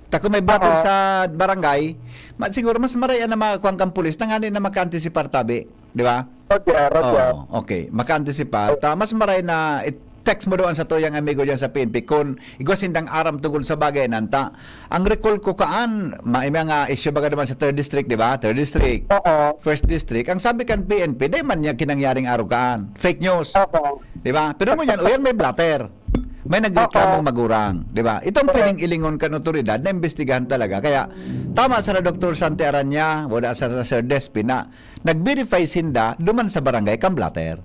Ta kung may battle Oo. sa barangay, ma-, siguro mas maray na makakuha kang pulis, tangani na maka-anticipar tabi, di ba? Roger, Roger. Oo, okay. Maka-anticipar. Ta, mas maray na i-text mo daw ang satuyang amigo dyan sa P N P kung igwa sindang aram tungkol sa bagay na anta. Ang recall ko kaan, may mga issue baga naman sa third district, di ba? Third district, Oo. first district. Ang sabi kan P N P, di man niya kinangyaring arugaan. Fake news. Oo. Di ba? Pero mo yan, o yan may blotter. May nagreklamong magurang, di ba? Itong pining ilingon kan otoridad na imbestigahan talaga. Kaya tama sa Doktor Santi Aranya, wala sa, sa Sir Despi na nag-verify sinda duman sa barangay kan blotter.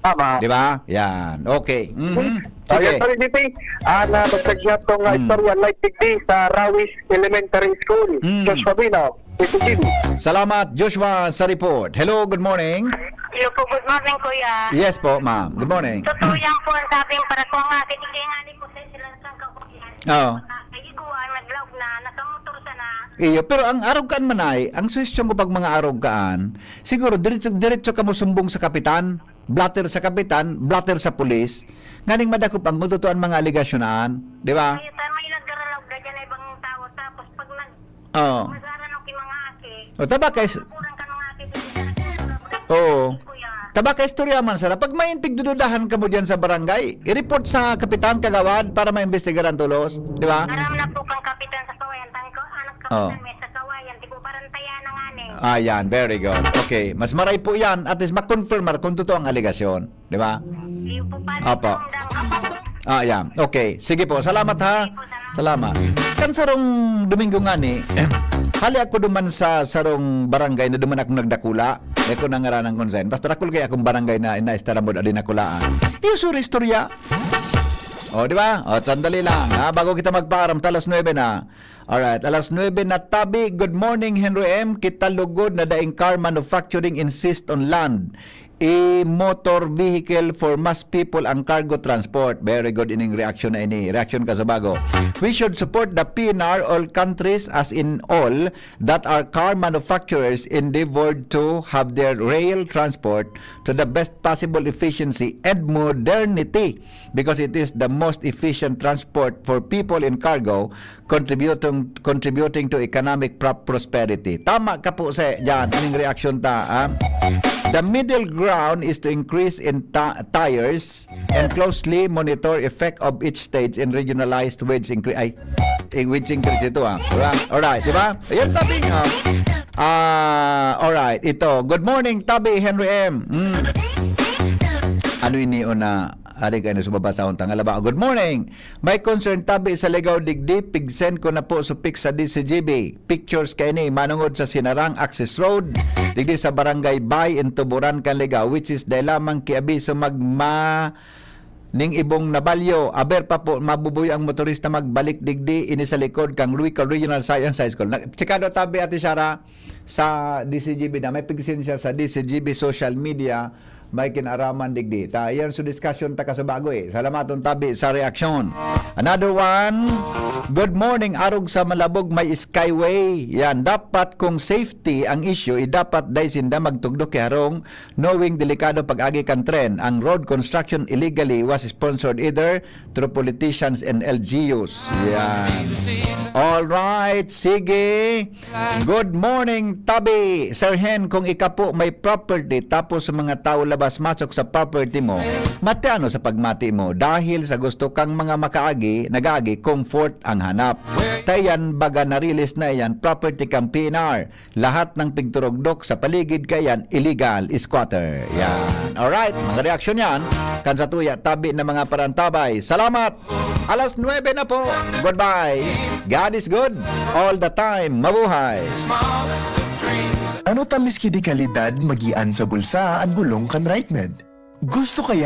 Tama. Di ba? Yan. Okay. Mhm. Sige. Yes, Sir D P. Ah, nadagdag siya itong ah, istorya live digdi sa Rawis Elementary School. Mm. Josh Fabino, P P T V. Salamat, Joshua, sa report. Hello, good morning. Hello po, good morning, Kuya. Yes po, ma'am. Good morning. Totoo yan po ang sabi ng para ko nga, kasi kaya nga di po sila nagkakakuyan. Oo. Ay, kuwan, naglaog na, nakamotor siya na. Iyo, pero ang arog kaan man ay, ang suhestyon ko pag mga arog kaan, siguro diretso, diretso kamo sumbong sa kapitan, blotter sa kapitan, blotter sa pulis, nganing madakop ang kung totoo ang mga alegasyonan, di ba? Kaya tayo may nagdaralaog na dyan ay ibang tao, tapos pag nag- Oo. Masara no ki mga aki. O, taba kay s- Kurang ka mga aki, dito sa nagkakaroon. Oo. Kuya. Taba kay istorya man, sara. Pag may pigdududahan kamo diyan sa barangay, i-report sa kapitan, kagawad, para maimbestigaran tolos, di ba? Aram na po kang kapitan sa Kawayan, tang ko, anak kapitan Oo. may sa Kawayan, di po parang taya na nga ni. Ah, yan. Very good. Okay. Mas maray po yan. At least, makonfirmar kung totoo ang alegasyon. Di ba? Di po parang Apo. Tandang ka po. Ah, yan. Okay. Sige po. Salamat, ha. Salamat. Kan sarong Domingo nga ni, hali ako duman sa sarong barangay na duman akong nagdakula. Di ko nangaranan kung saan. Basta dakul kaya akong barangay na inaestaramod ali nakulaan. Iyo, sure istorya. O, di ba? O, sandali lang. Ha? Bago kita magpaaram, alas nuebe na. Alright, alas nuebe na tabi. Good morning, Henry M. Kita lugod na daing car manufacturing insist on land. A motor vehicle for mass people ang cargo transport. Very good ining reaction na ini. Reaction ka sa bago. We should support the P N R, all countries as in all that are car manufacturers endeavored to have their rail transport to the best possible efficiency and modernity because it is the most efficient transport for people in cargo contributing contributing to economic pro- prosperity. Tama ka po sa diyan. Aning reaksyon ta, ah? The middle ground is to increase in ta- tires and closely monitor effect of each stage in regionalized wage increase. Ay, eh, wage increase ito, ah. Alright, alright, di ba? Ayan, tabi nga. Ah, alright, ito. Good morning, Tabi Henry M. Mm. Ano ini una? Ari kayo na sa babasahon tangala ba? Good morning. May concern tabi sa Ligao digdi, pigsen ko na po supik sa D C G B. Pictures kaini, manungod sa Sinarang Access Road, digdi sa Barangay Bay, Intuburan kan Ligao, which is dai lamang kiabiso magma ning ibong nabalyo. Aber pa po, mabubuyo ang motorista magbalik digdi, ini sa likod kang Ruico Regional Science High School. Na, chekado tabi, Ate Sara, sa D C G B na. May pigsen siya sa D C G B social media. May kinaraman digdi. Ta, yan so discussion ta kasubago eh. Salamaton tabi sa reaksyon. Another one. Good morning, arog sa Malabog may skyway. Yan, dapat kung safety ang issue, eh, dapat dai sinda magtugdok ki harong, knowing delikado pag-agi kan tren. Ang road construction illegally was sponsored either through politicians and L G Us. Yan. All right, sige. Good morning, Tabi. Sir Hen, kung ika po may property tapos sa mga tao labas-masok sa property mo, matiano sa pagmati mo dahil sa gusto kang mga makaagi, nag-aagi, comfort ang hanap. Ta iyan, baga na-release na iyan, property kang P N R. Lahat ng pigturugdok sa paligid kaiyan, illegal, squatter. Yan. Alright, mga reaksyon yan. Kan sa tuya, tabi na mga parantabay. Salamat! Alas nuebe na po. Goodbye. God is good all the time. Mabuhay. Ano ta miski di kalidad magian sa bulsa an bulong kan Right Med? Gusto kaya